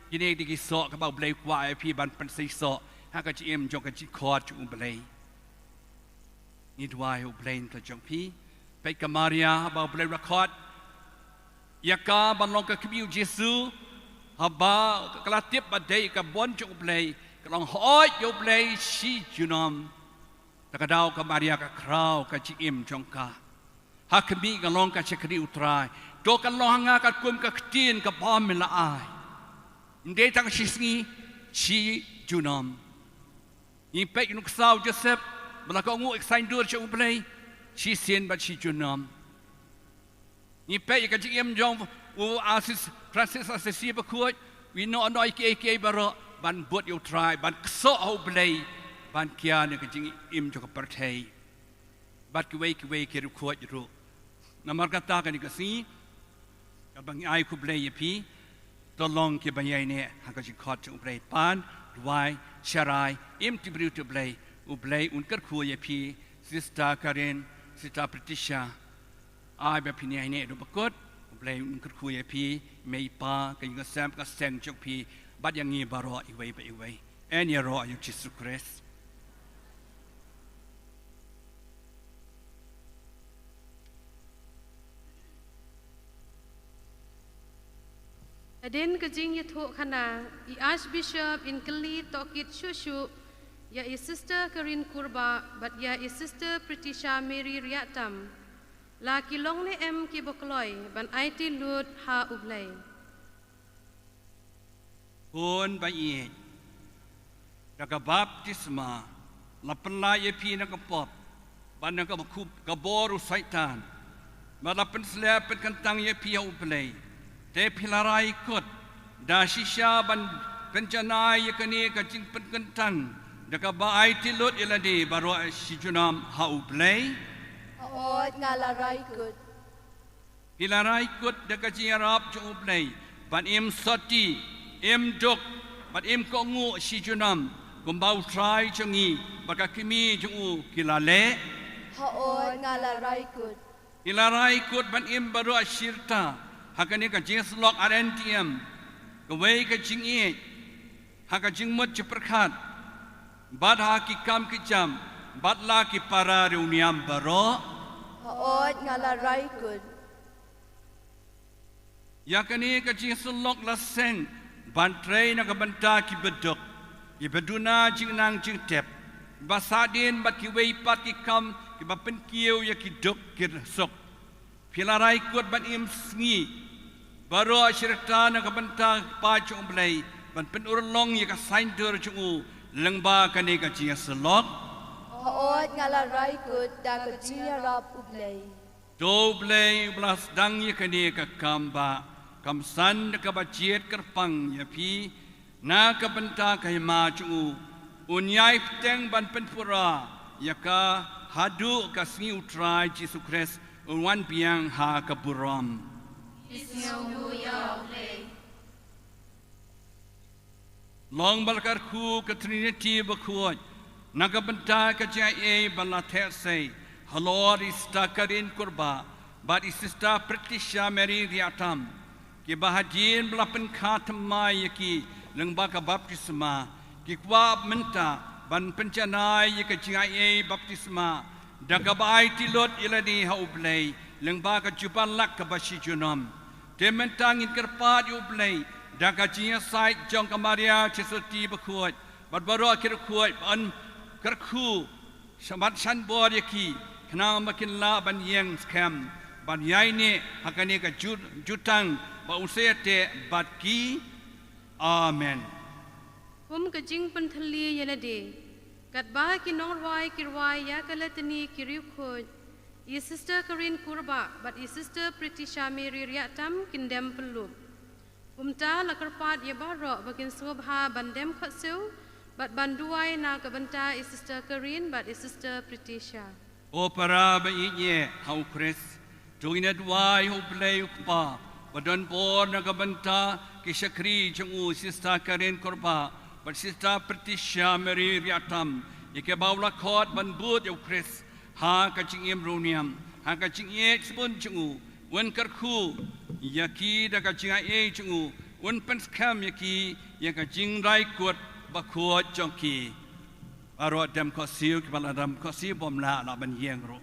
Kine ki dei ki soh kiba u Blei u kwah ïa phi ban pynseisoh ha ka jingim jong ka jingkhot jong u Blei. Ngi duwai ïa u Blei na ka bynta jong phi. Peit ka Maria ba u Blei u la khot ïa ka ban long ka kmie u Jisu, haba ka la tip ba dei ka bun jong u Blei, ka la ong, hooid ïa u Blei shi junom. Te ka daw ka Maria ka khraw ka jingim jong ka. Ha khmih ka long ka shakri u Trai. To kan long ha nga katkum ka ktien kaba me la ai. Ym dei tang shi sngi, shi junom. Ngi peit ïa u nongksaw Joseph, ba la kohnguh ïa ka saiñdur jong u Blei, shisien bad shi junom. Ngi peit ïa ka jingim jong u Asis, Francis Assisi Bakhuid, u ïehnoh noh ïa kiei kiei baroh, ban bud ïa u Trai, ban ksoh ha u Blei, ban kiar ïa ka jingim jong ka pyrthei. Bad kiwei kiwei ki riewkhuid ruh. Namar kata kane ka sngi, kaba ngi ai khublei ïa phi, to long kiba ïaineh ha ka jingkhot jong u Blei, pan, duwai, sharai, im ti briew ti Blei, u Blei un kyrkhu ïa phi, Sister Karen, Sister Patricia, ai ba phin ïaineh haduh ba kut, u Blei un kyrkhu ïa phi, mei pa, ka ïing ka sem, ka seng jong phi, bad ïa ngi baroh iwei pa iwei. Yn ïaroh ïa u Jisu Khrist. Hadien ka jingïathuhkhana, i Archbishop in kylli tohkit shuh shuh, ïa i Sister Karin Kurbah bad ïa i Sister Pritisha Mary Riahtam, la ki long ne em kiba kloi ban aiti lut ha U Blei? Khun ba ïeit, da ka baptisma la pynlah ïa phi na ka pop bad na ka bakhup ka bor u Soitan, bad la pynsleh pynkyntang ïa phi ha U Blei. Te phi la rai kut da shisha ban pynjanai ïa kane ka jingpynkyntang da kaba aiti lut ïa lade baroh shi junom ha U Blei? Hooid, nga la rai kut. Phi la rai kut da ka jingïarap jong U Blei ban im sotti, im duk bad im kohnguh shi junom, kumba U Trai jong ngi bad ka kmie jong u ki la leh? Hooid, nga la rai kut. Phi la rai kut ban im baroh shi rta ha kane ka jingïasyllok R N T M, kawei ka jingïeit ha ka jingmut jingpyrkhat bad ha ki kam ki jam bad la ki para riewniam baroh? Hooid, nga la rai kut. Ïa kane ka jingïasyllok la seng ban trei na ka bynta kiba duk, kiba duna jingnang jingtep, kiba sahdien bad kiwei pat ki kam kiba pynkiew ïa ki duk ki suk. Phi la rai kut ban im sngi baroh shi rta na ka bynta ka kpa jong U Blei, ban pynurlong ïa ka saiñdur jong u lyngba kane ka jingïasyllok? Hooid, nga la rai kut da ka jingïarap U Blei. To U Blei uba la sdang ïa kane ka kam ba kham san da kaba jied kyrpang ïa phi na ka bynta ka hima jong u, un ïai bteng ban pynpura ïa ka haduh ka sngi U Trai Jisu Khrist un wan biang ha ka burom. Long ba la kyrkhu ka Trinity bakhuid na ka bynta ka jingaiei ba la theh sei halor i Sister Karin Kurbah bad i Sister Pritisha Mary Riahtam, kiba hadien ba la pynkha thymmai ïa ki lyngba ka baptisma, ki kwah mynta ban pynjanai ïa ka jingaiei baptisma da kaba aiti lut ïa lade ha U Blei lyngba ka jubab lak kaba shi junom. Te mynta ngin kyrpad ïa U Blei da ka jingïasaid jong ka Maria Theisotti bakhuid bad baroh ki riewkhuid, ban kyrkhu sha bad shan bor ïa ki, khnang ba kin lah ban ïeng skhem ban ïaineh ha kane ka ju-, jutang ba u sa ïateh bad ki. Amen. Kum ka jingpynthylli ïa lade, katba ki nongrwai ki rwai ïa ka Litany ki riewkhuid, i Sister Karin Kurbah bad i Sister Pritisha Mary Riahtam kin dem pynlup. Kumta la kyrpad ïa baroh ba kin sngewbha ban dem khohsiew bad ban duwai na ka bynta i Sister Karin bad i Sister Pritisha. Ko para ba ïeit ha U Khrist, to ngin ïa duwai ha U Blei U Kpa ba don bor na ka bynta ki shakri jong u, Sister Karin Kurbah bad Sister Pritisha Mary Riahtam, ïa kiba u la khot ban bud ïa U Khrist ha ka jingim riewniam, ha ka jingïeit sbun jong u. Un kyrkhu ïa ki da ka jingaiei jong u, un pynskhem ïa ki ïa ka jingrai kut bakhuid jong ki. Baroh dem khohsiew, kiba la dem khohsiew bym lah, lah ban ïeng ruh.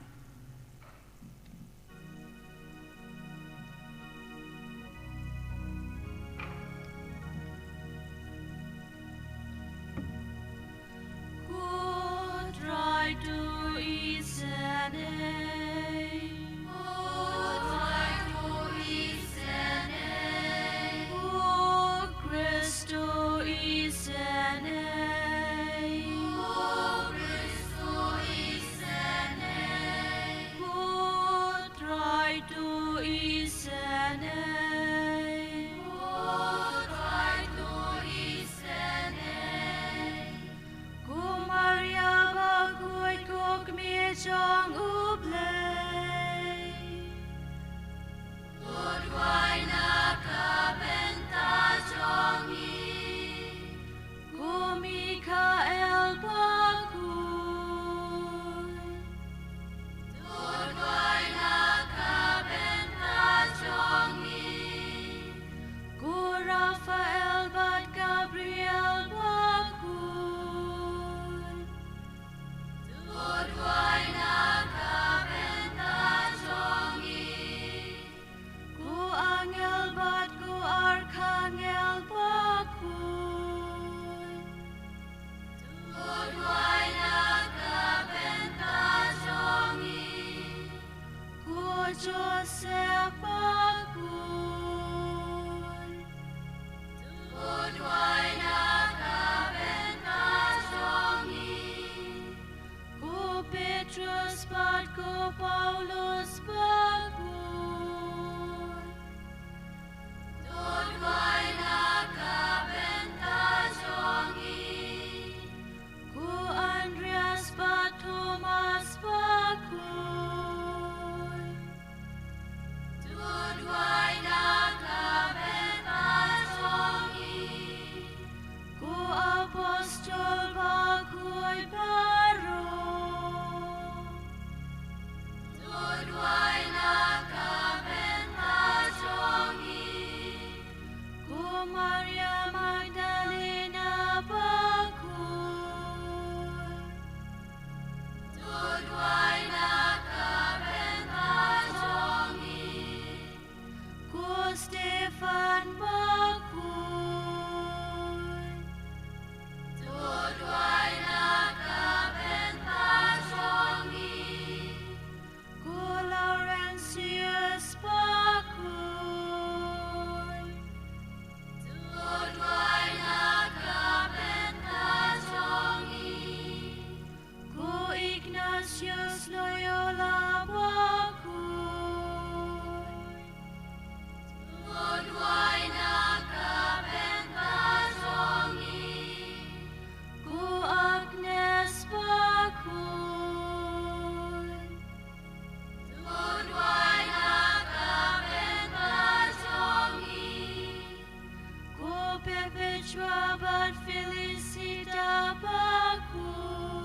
Joshua bad Felicita Bakhuid.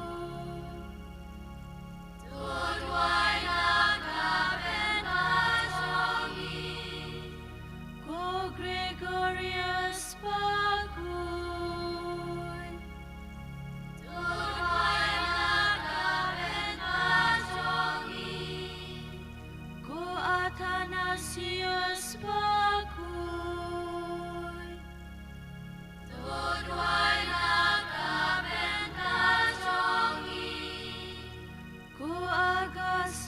To duwai na ka bynta jong ngi. Ko Gregorius Bakhuid. To duwai na ka bynta jong ngi. Ko Athanasius Bakhuid. To duwai na ka bynta jong ngi. Ko August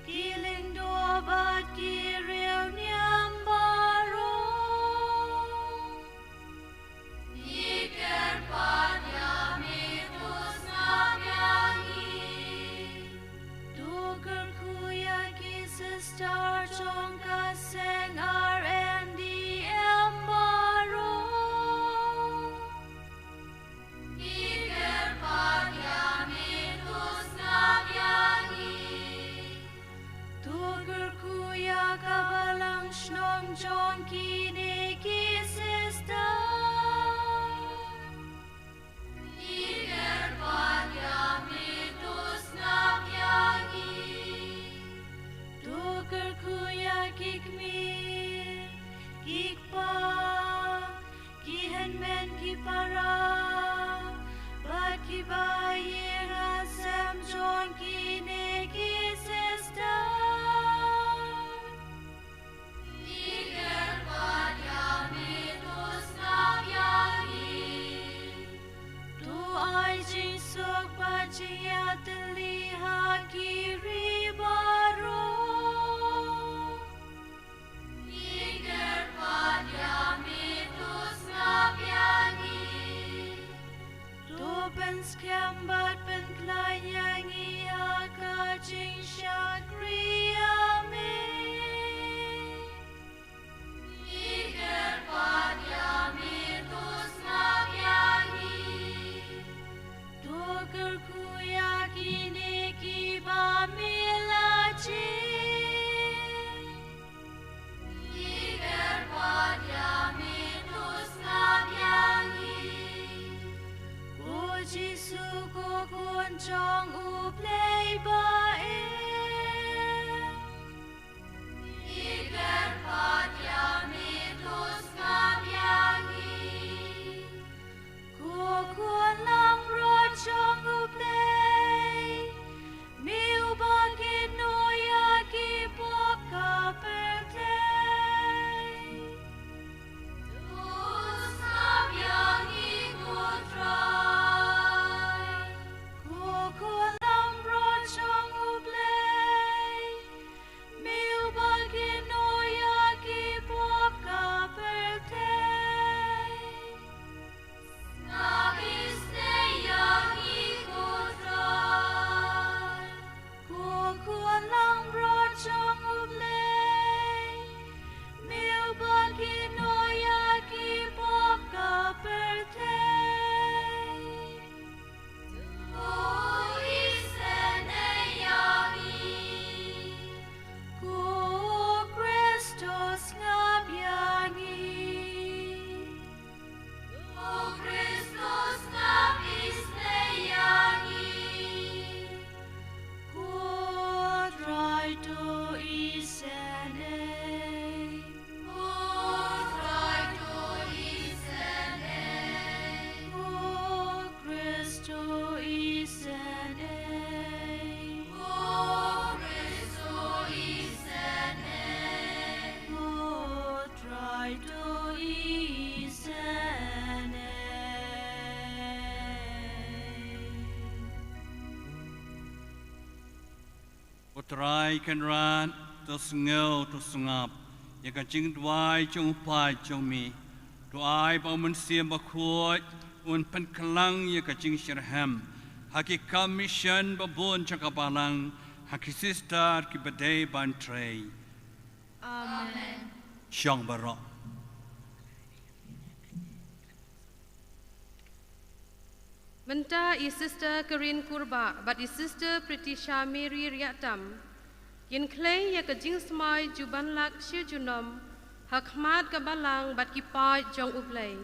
Ki lyngdoh bad ki riewniam baroh. Ngi kyrpad ïa me to sngap ïa ngi. To kyrkhu ïa ki sister jong ka seng R N D M baroh. Ngi kyrpad ïa me to sngap ïa ngi. To kyrkhu ïa ka balang shnong jong kine ki sister. Ngi kyrpad ïa me to sngap ïa ngi. To kyrkhu ïa ki kmie, ki kpa, ki hynmen ki para, bad kiba ïing ha sem jong kine ki sister. Ngi kyrpad ïa me to sngap ïa ngi. To ai jingsuk bad jingïatylli ha ki ri baroh. Ngi kyrpad ïa me to sngap ïa ngi. To pynskhem bad pynkhlaiñ ïa ngi ha ka jingshakri ïa me. Ngi kyrpad ïa me to sngap ïa ngi. To kyrkhu ïa kine kiba me la jied. Ngi kyrpad ïa me to sngap ïa ngi. Ko Jisu ko Khun jong U Blei ba im. Ngi kyrpad ïa me to sngap ïa ngi. Ko Khun langbrot jong U Blei, me uba kynnoh ïa ki pop ka pyrthei. To sngap ïa ngi ko Trai. Ko Khun langbrot jong U Blei, me uba kynnoh ïa ki pop ka pyrthei. Sngap isynei ïa ngi ko Trai. Ko Khun langbrot jong U Blei, me uba kynnoh ïa ki pop ka pyrthei. To isynei ïa ngi. Ko Khrist to sngap ïa ngi. Ko Khrist to sngap isynei ïa ngi. Ko Trai to isynei. Ko Trai to isynei. Ko Khrist to isynei. Ko Khrist to isynei. Ko Trai to isynei. Ko Trai Kynrad, to sngew, to sngap ïa ka jingduwai jong u paid jong me. To ai ba u Mynsiem Bakhuid un pynkylla ïa ka jingshitrhem ha ki kam mission ba bun jong ka balang, ha ki sister kiba dei ban trei. Amen. Shong baroh. Mynta i Sister Karin Kurbah bad i Sister Pritisha Mary Riahtam kin khlei ïa ka jingsmai jubanlak shi junom ha khmat ka balang bad ki paid jong U Blei.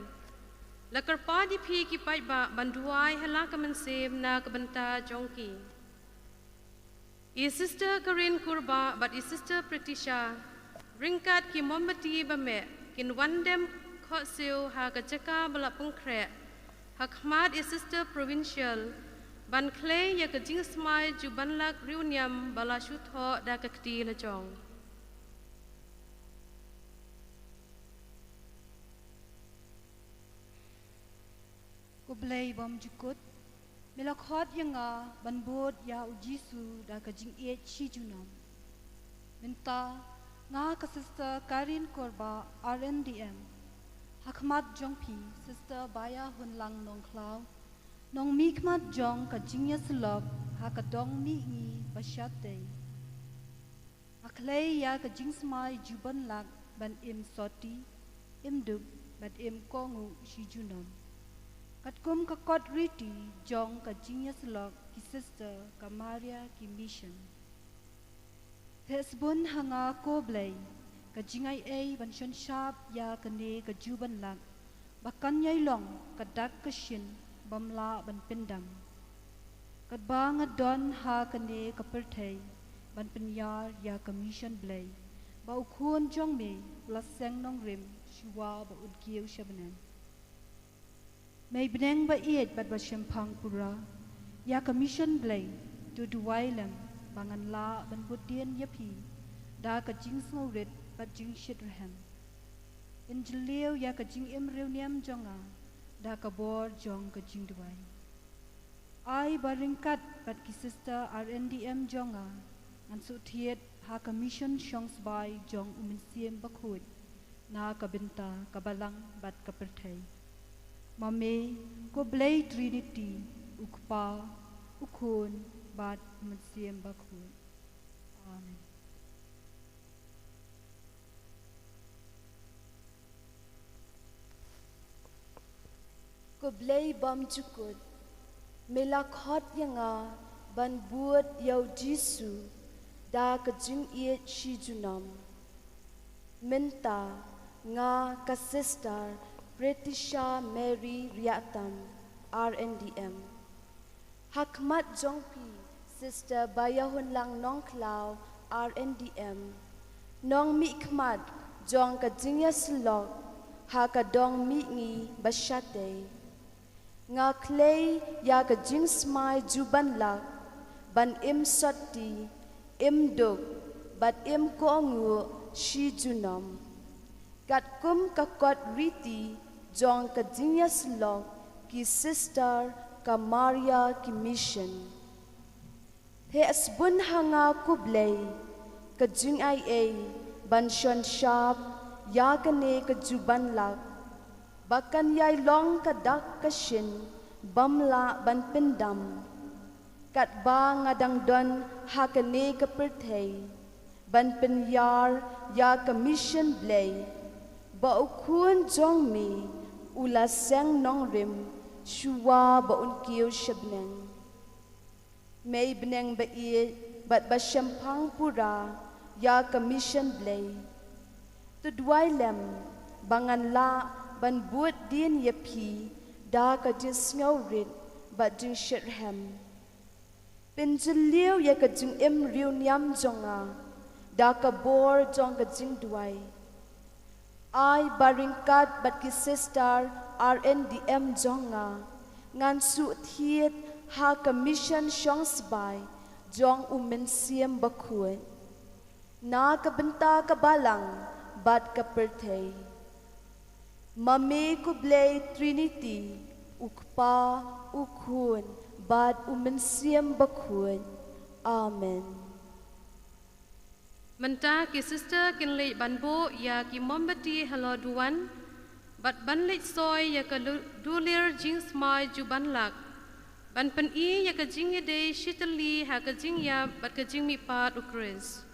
La kyrpad ïa phi ki paidbah ban duwai ha la ka mynsiem na ka bynta jong ki. I Sister Karin Kurbah bad i Sister Pritisha, ryngkat ki mombati ba meh, kin wan dem khohsiew ha ka jaka ba la pynkhreh ha khmat i Sister Provincial ban khlei ïa ka jingsmai jubanlak riewniam ba la shu thoh da ka kti la jong. Ko Blei bymjukut, Me la khot ïa nga ban bud ïa u Jisu da ka jingïeit shi junom. Mynta nga ka Sister Karin Korba, R N D M, ha khmat jong phi Sister Baya Hunlang Nongkhlaw, nongmihkhmat jong ka jingïasyllok ha ka dong mihngi ba shatei. Nga khlei ïa ka jingsmai jubanlak ban im soti, im duk, bad im kohnguh shi junom, katkum ka kot riti jong ka jingïasyllok ki Sister ka Maria ki Mission. Te sbun ha nga ko Blei ka jingaiei ban shon shap ïa kane ka jubanlak ba kan ïai long ka dak ka shin bym lah ban pyndam. Katba nga don ha kane ka pyrthei ban pynïar ïa ka Mission Blei, ba u Khun jong me u la seng nongrim shuwa ba un kiew sha bneng. Mei bneng ba ïeit bad ba shemphang pura, ïa ka Mission Blei to duwai lem ba ngan lah ban bud dien ïa phi da ka jingsngewrit bad jingshitrhem. Pynjylliew ïa ka jingim riewniam jong nga da ka bor jong ka jingduwai. Ai ba ryngkat bad ki Sister R N D M jong nga, ngan shu thied ha ka Mission Shongsbai jong u Mynsiem Bakhuid na ka bynta ka Balang bad ka pyrthei. Ma me ko Blei Trinity, u Kpa, u Khun, bad u Mynsiem Bakhuid. Amen. Ko Blei bymjukut, me la khot ïa nga ban bud ïa u Jisu da ka jingïeit shi junom. Mynta nga ka Sister Pretisha Mary Riatam, R N D M, ha khmat jong phi Sister Baya Hunlang Nongkhlaw, R N D M, nongmihkhmat jong ka jingïasyllok ha ka dong mihngi ba shatei. Nga khlei ïa ka jingsmai jubanlak ban im soti, im duk, bad im kohnguh shi junom, katkum ka kot riti jong ka jingïasyllok ki Sister ka Maria ki Mission. Te sbun ha nga ko Blei ka jingaiei ban shon shap ïa kane ka jubanlak ba kan ïai long ka dak ka shin bym lah ban pyndam. Katba nga dang don ha kane ka pyrthei ban pynïar ïa ka Mission Blei, ba u Khun jong me u la seng nongrim shuwa ba un kiew sha bneng. Mei bneng ba ïeit bad ba shemphang pura ïa ka Mission Blei, to duwai lem ba ngan lah ban bud dien ïa phi da ka jingsngewrit bad jingshitrhem. Pynjylliew ïa ka jingim riewniam jong nga da ka bor jong ka jingduwai. Ai ba ryngkat bad ki Sister R N D M jong nga, ngan shu thied ha ka Mission Shongsbai jong u Mynsiem Bakhuid na ka bynta ka Balang bad ka pyrthei. Ma me ko Blei Trinity, u Kpa, u Khun, bad u Mynsiem Bakhuid. Amen. Mynta ki Sister kin leit ban buh ïa ki mombati halor duwan bad ban leit soi ïa ka lu-, dulir jingsmai jubanlak, ban pyni ïa ka jingïadei shitylli ha ka jingïap bad ka jingmihpat u Khrist.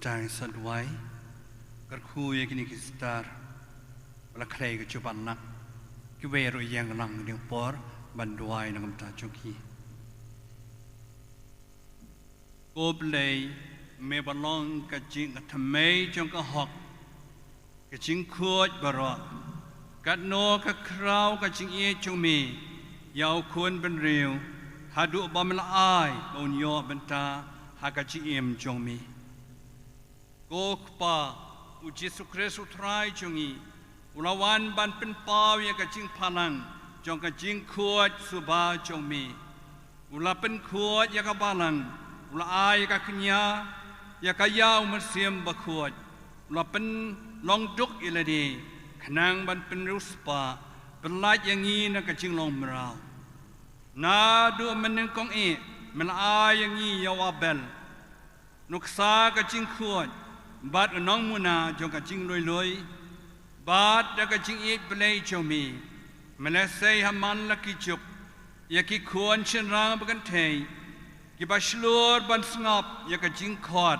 Tang sa duwai, kyrkhu ïa kine ki sister ba la khlei ka jubab na, kiwei ruh ïeng lang ding por ban duwai na ka bynta jong ki. Ko Blei, me ba long ka jing ka thymmei jong ka hok, ka jingkhuid baroh, katno ka khraw ka jingïeit jong me ïa u khun bynriew, haduh ba me la ai ba un ïoh bynta ha ka jingim jong me. Ko Kpa, u Jisu Khrist u Trai jong ngi, u la wan ban pynpaw ïa ka jingphalang jong ka jingkhuid suba jong me. U la pynkhuid ïa ka balang, u la ai ïa ka kñia ïa ka ïa u Mynsiem Bakhuid, u la pynlong duk ïa lade khnang ban pynriewspah, pynlait ïa ngi na ka jinglong mraw. Naduh mynnyngkong eh me la ai ïa ngi ïa u Abel, nuksa ka jingkhuid bad u nongmuna jong ka jingluilui, bad da ka jingïeit Blei jong me, me la sei ha man la ki juk ïa ki khun shynrang ba kynthei kiba shlur ban sngap ïa ka jingkhot,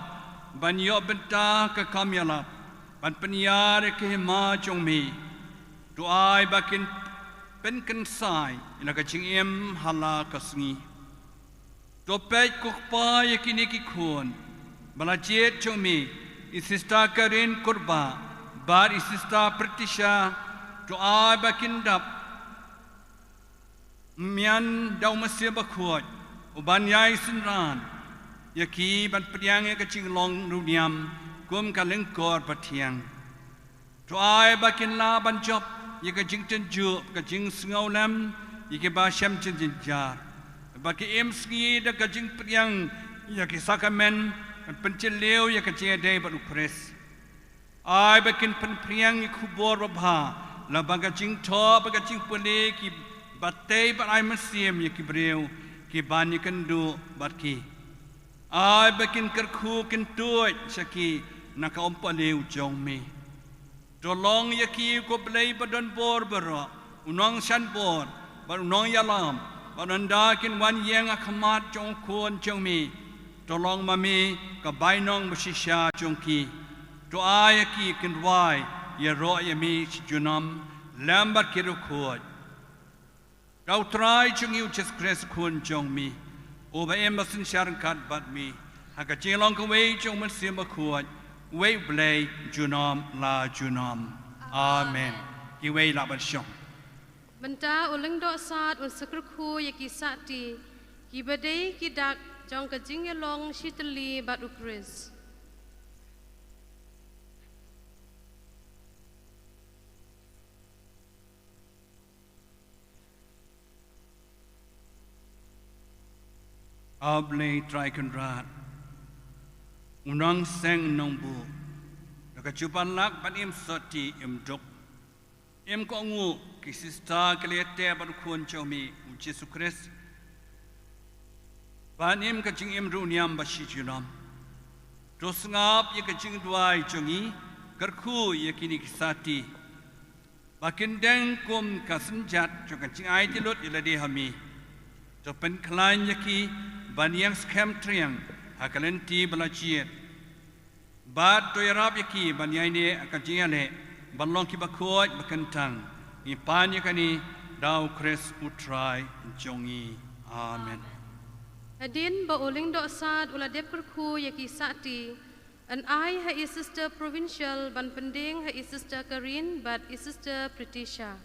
ban ïoh bynta ka kam ïalap, ban pynïar ïa ka hima jong me. To ai ba kin pynkynsai ïa la ka jingim ha la ka sngi. To peit ko Kpa ïa kine ki khun ba la jied jong me, i Sister Karin Kurbah bad i Sister Patricia, to ai ba kin dap mian da u Mynsiem Bakhuid, u ban ïai synran ïa ki ban pdiang ïa ka jinglong riewniam kum ka lyngkor ba thiang. To ai ba kin lah ban jop ïa ka jingtynjuh, ka jingsngewlem ïa kiba shem jynjar, ba ki im sngi da ka jingpdiang ïa ki sakramen, ban pynjylliew ïa ka jingïadei bad u Khrist. Ai ba kin pynphriang ïa ka khubor babha lyngba ka jingthoh bad ka jingpule kiba tei bad ai mynsiem ïa ki briew kiban ïakynduh bad ki. Ai ba kin kyrkhu kyntuid sha ki na ka ompalew jong me. To long ïa ki ko Blei ba don bor baroh, u nongshan bor bad u nongïalam, bad ynda kin wan ïeng ha khmat jong u Khun jong me, to long ma me ka bainong ba shisha jong ki. To ai ïa ki kin rwai ïaroh ïa me shi junom lem bad ki riewkhuid. Da u Trai jong ngi u Jisu Khrist u Khun jong me, uba im ba synshar ryngkat bad me ha ka jinglong kawei jong u Mynsiem Bakhuid, uwei u Blei junom la junom. Amen. Kiwei lah ban shong. Mynta u Lyngdoh Sad un sa kyrkhu ïa ki sahti kiba dei ki dak jong ka jingïalong shitylli bad u Khrist. A Blei Trai Kynrad, u nongseng nongbuh, da ka jubab lak ban im sotti im duk, im kohnguh ki sista ki la ïateh bad u Khun jong me u Jisu Khrist, ban im ka jingim riewniam ba shi junom. To sngap ïa ka jingduwai jong ngi, kyrkhu ïa kine ki sahti ba kin deng kum ka synjat jong ka jingaiti lut ïa lade ha me. To pynkhlaiñ ïa ki ban ïeng skhem triang ha ka lynti ba la jied, bad to ïarap ïa ki ban ïaineh ha ka jingïaleh ban long kiba khuid ba kyntang. Ngi pan ïa kane da u Khrist u Trai jong ngi. Amen. Hadien ba u Lyngdoh Sad u la dep kyrkhu ïa ki sahti, yn ai ha i Sister Provincial ban pyndieng ha i Sister Karin bad i Sister Pritisha.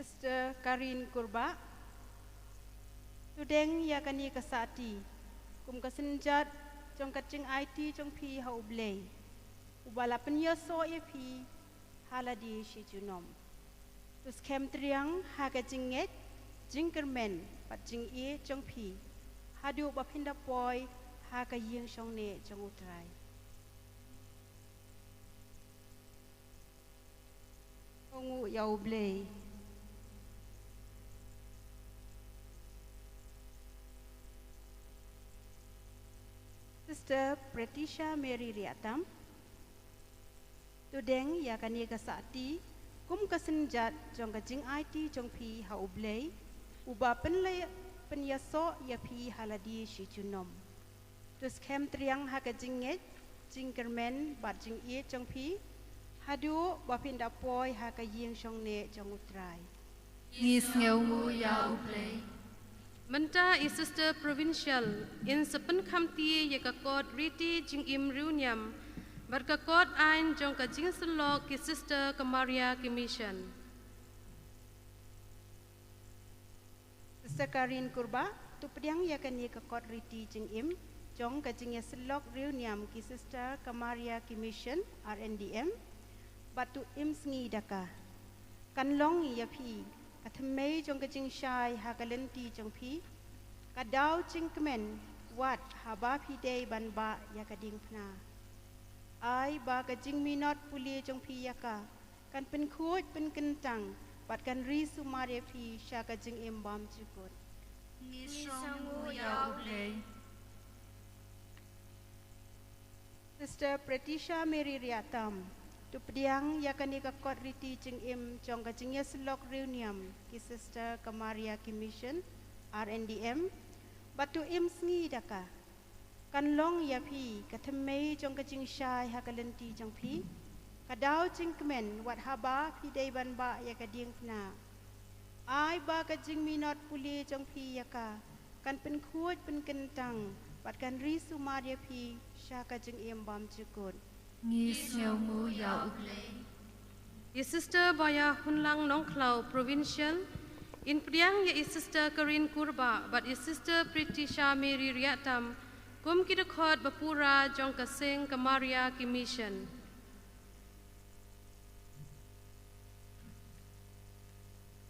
Sister Karin Kurbah, to deng ïa kane ka sahti kum ka synjat jong ka jingaiti jong phi ha U Blei, uba la pynïasoh ïa phi ha lade shi junom. To skhem triang ha ka jingngeit, jingkyrmen bad jingïeit jong phi haduh ba phin da poi ha ka ïing shongneh jong U Trai. Kohnguh ïa U Blei. Sister Patricia Mary Riatam, to deng ïa kane ka sahti Kum ka synjat jong ka jingaiti jong phi ha U Blei, uba pynleh pynïasoh ïa phi ha lade shi junom. To skhem triang ha ka jingngeit, jingkyrmen bad jingïeit jong phi, haduh ba phin da poi ha ka ïing shongneh jong U Trai. Ngi sngewnguh ïa U Blei. Mynta i Sister Provincial in sa pynkhamti ïa ka kot riti jingim riewniam bad ka kot aiñ jong ka jingsyllok ki Sister ka Maria ki Mission. Sister Karin Kurbah, to pdiang ïa kane ka kot riti jingim jong ka jingïasyllok riewniam ki Sister ka Maria ki Mission, R N D M, bad to im sngi da ka. Kan long ïa phi ka thymmei jong ka jingshai ha ka lynti jong phi, ka daw jingkmen wat haba phi dei ban bah ïa ka diengphna. Ai ba ka jingminot pule jong phi ïa ka kan pynkhuid pynkyntang bad kan ri sumar ïa phi sha ka jingim bymjukut. Ngi sngewnguh ïa U Blei. Sister Pretisha Mary Riatam, to pdiang ïa kane ka kot riti jingim jong ka jingïasyllok riewniam ki Sister ka Maria ki Mission, R N D M, bad to im sngi da ka. Kan long ïa phi ka thymmei jong ka jingshai ha ka lynti jong phi, ka daw jingkmen wat haba phi dei ban bah ïa ka diengphna. Ai ba ka jingminot pule jong phi ïa ka kan pynkhuid pynkyntang bad kan ri sumar ïa phi sha ka jingim bymjukut. Ngi sngewnguh ïa U Blei. I Sister Baya Hunlang Nongkhlaw, Provincial, in pdiang ïa i Sister Karin Kurbah bad i Sister Pretisha Mary Riatam kum ki dkhot ba pura jong ka seng ka Maria ki Mission.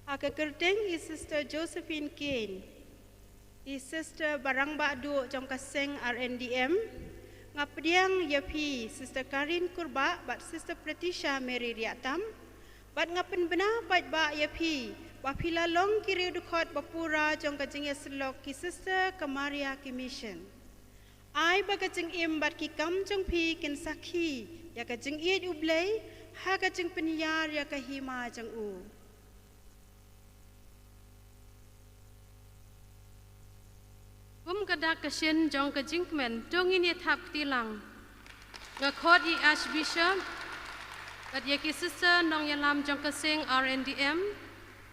Ha ka kyrteng i Sister Josephine Kane, i Sister ba rangbah duh jong ka seng R N D M, nga pdiang ïa phi Sister Karin Kurbah bad Sister Pretisha Mary Riatam, bad nga pynbna paidbah ïa phi ba phi la long ki riewdkhot ba pura jong ka jingïasyllok ki Sister ka Maria ki Mission. Ai ba ka jingim bad ki kam jong phi kin sakhi ïa ka jingïeit U Blei ha ka jingpynïar ïa ka hima jong u. Kum ka dak ka shin jong ka jingkmen, to ngin ïa thap kti lang. Nga khot i Archbishop bad ïa ki Sister nongïalam jong ka seng R N D M,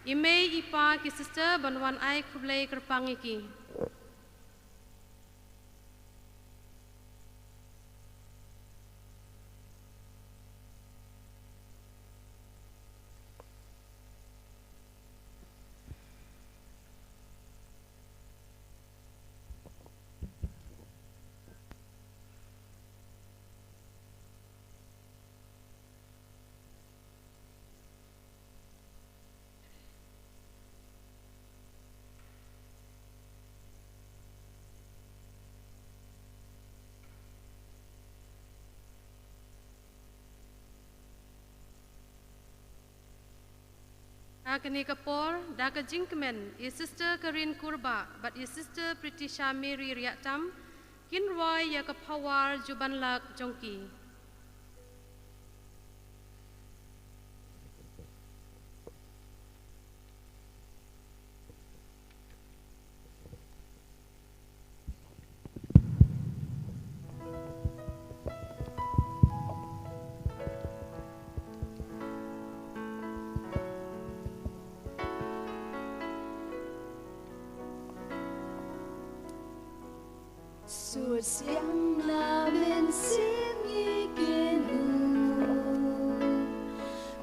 i mei i pa ki Sister ban wan ai khublei kyrpang ïa ki. Ha kane ka por, da ka jingkmen, i Sister Karin Kurbah bad i Sister Pretisha Mary Riatam kin rwai ïa ka phawar jubanlak jong ki. Sur siang na mynsiem ngi kin u.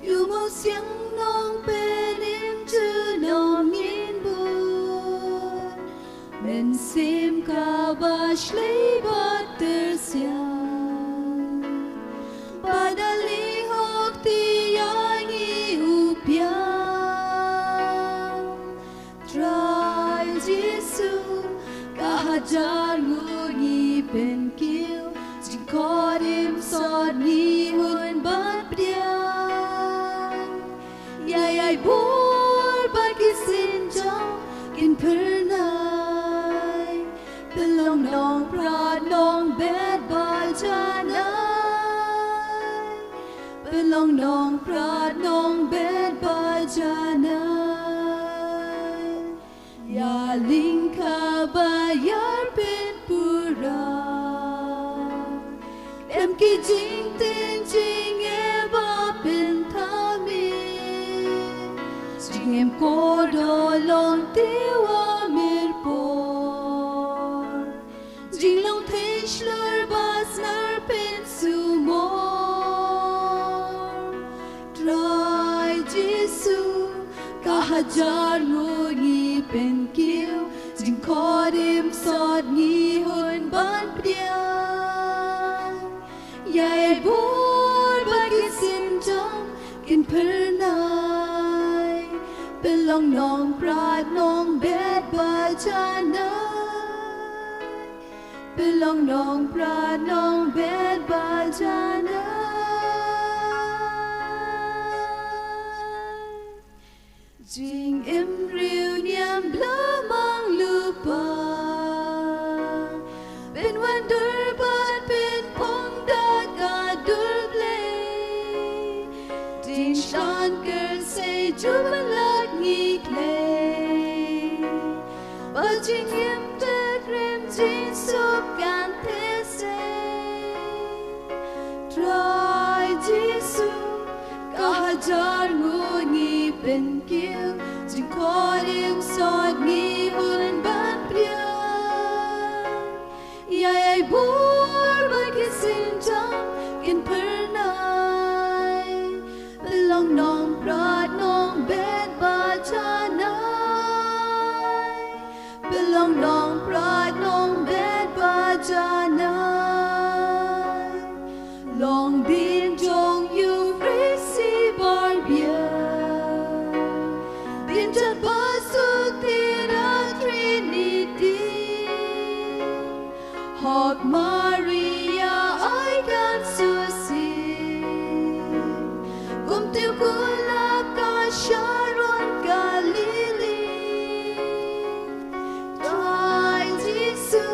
Ïu mo siang nong penim ju nong ngin bun. Mynsiem kaba shlei ba ter siang. Ba da lei hok ti ïa ngi u piang. Trai Jisu, ka hajar ngut ngi pynkiew, jingkhot im sot ngi hun ban pdiang. Ïa ïai bor bad ki synjam kin phyrnai, pynlong nongprat nongbet ba janai, pynlong nongprat nongbet Lyngkha ba ïar pynpura, em ki jingteng jingeh ba pynthame. Jingim kordor long te wa mirpor, jinglong thei shlur ba snar pynsumor. Trai Jisu, ka hajar nguh ngi pynkiew, jingkhot im sot ngi hun ban pdiang. Ïai bor ba ki synjam kin phyrnai, pynlong nongprat nongbet ba janai. Pynlong nongprat nongbet ba janai. Jingim riewniam bymman lypa, pynwandur bad pynpong da ka dur Blei. Ding shan kyrsei jubab lak ngi klei, ba jingim te krim jingsuk kan te se. Trai Jisu, ka hajar nguh ngi pynkiew, jingkhot im sot ngi hun ban pdiang. Ïai bor ba ki synjam kin phyrnai, pynlong nongprat nongbet ba janai. Pynlong nongprat nongbet ba janai. Long dien jong Euphresi bar biang, dien jot ba suk tira Trinity. Hok Maria ai kan susi, kumtiew kulap ka Sharon Galili. Trai Jisu,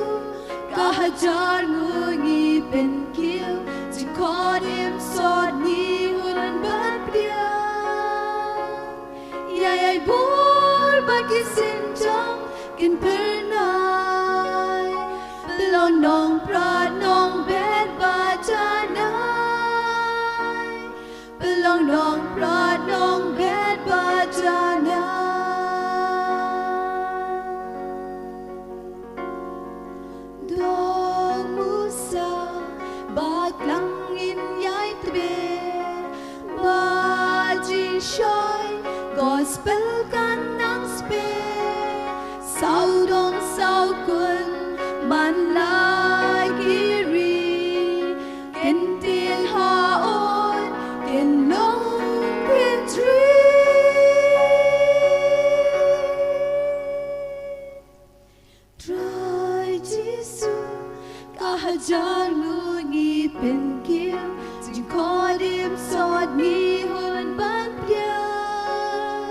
ka hajar nguh ngi pynkiew, jingkhot im sot ngi hun ban pdiang. Ïai bor ba ki synjam kin phyrnai, pynlong nongprat nongbet ba janai. Pynlong nongprat nongbet ba janai. Dong Musa, ba klang ngin ïai tbit, ba jingshai gospel kan nang spit. Sawdong sawkun man la ki ri, kin tieng ha ot, kin long, kin tri. Trai Jisu, ka hajar nguh ngi pynkiew, jingkhot im sot ngi hun ban pdiang.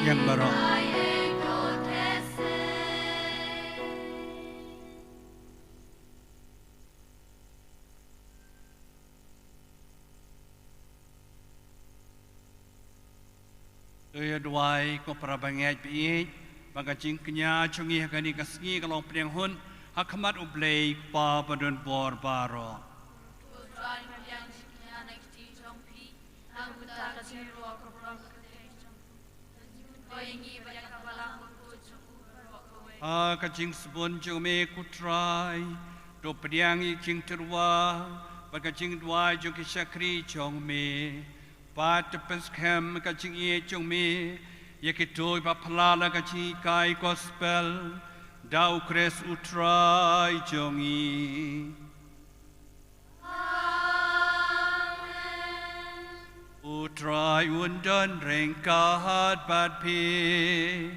Yang baroh. To ïa duwai ko para bangeit ba ïeit, ba ka jingkñia jong ngi ha kane ka sngi ka long pdiang hun ha khmat U Blei Kpa badonbor baroh. Ha ka jingsbun jong me ko Trai, to pdiang ïa ka jingtyrwa bad ka jingduwai jong ki shakri jong me. Bad to pynskhem ka jingïeit jong me ïa kito kiba pynlait la ka jinghikai gospel, da U Khrist U Trai jong ngi. Amen. U Trai un don ryngkat bad phi.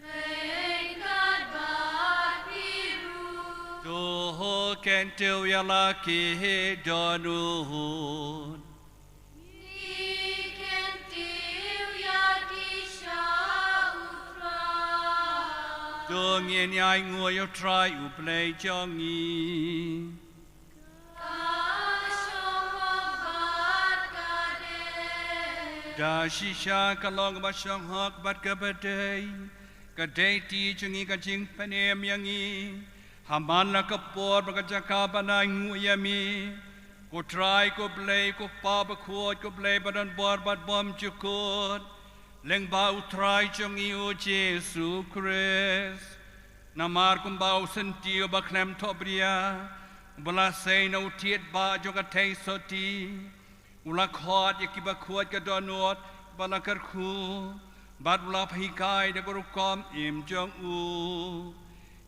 Ryngkat bad phi ruh. To kyntiew ïa la ki dohnud. Ngi kyntiew ïa ki sha U Trai. To ngin ïa ainguh ïa U Trai U Blei jong ngi. Ka shong hok bad ka dei. Da shisha ka long kaba shong hok bad kaba dei, ka dei ti jong ngi ka jingpynim ïa ngi ha man la ka por bad ka jaka ban ainguh ïa me, ko Trai ko Blei, ko Kpa bakhuid, ko Blei badonbor bad bymjukut, lyngba U Trai jong ngi U Jisu Khrist. Namar kumba u syntiew ba khlem thohbria, uba la sei na u thied ba jong ka theisotti, u la khot ïa kiba khuid ka dohnud ba la kyrkhu, bad u la hikai da ka rukom im jong u.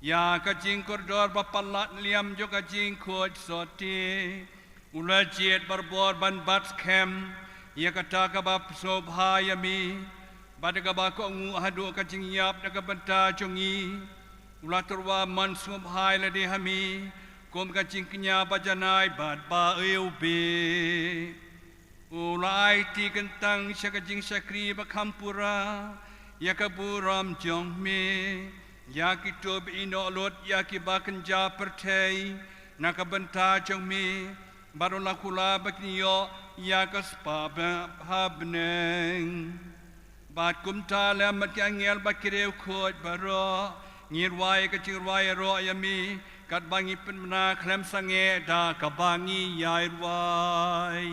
Ïa ka jingkordor ba palat liam jong ka jingkhuid sotti, u la jied barabor ban bat skhem ïa kata kaba sngewbha ïa me, bad da kaba kohnguh haduh ka jingïap na ka bynta jong ngi. U la tyrwa mon sngewbha ïa lade ha me kum ka jingkñia ba janai bad ba iwbih. U la aiti kyntang sha ka jingshakri ba kham pura ïa ka burom jong me, ïa kito ba ïehnoh lut ïa kiba kynja pyrthei na ka bynta jong me, bad u la kular ba kin ïoh ïa ka spah ba ha bneng. Bad kumta lem bad ki angel bad ki riewkhuid baroh, ngi rwai ka jingrwai ïaroh ïa me, katba ngi pynbna khlem sangeh da kaba ngi ïai rwai.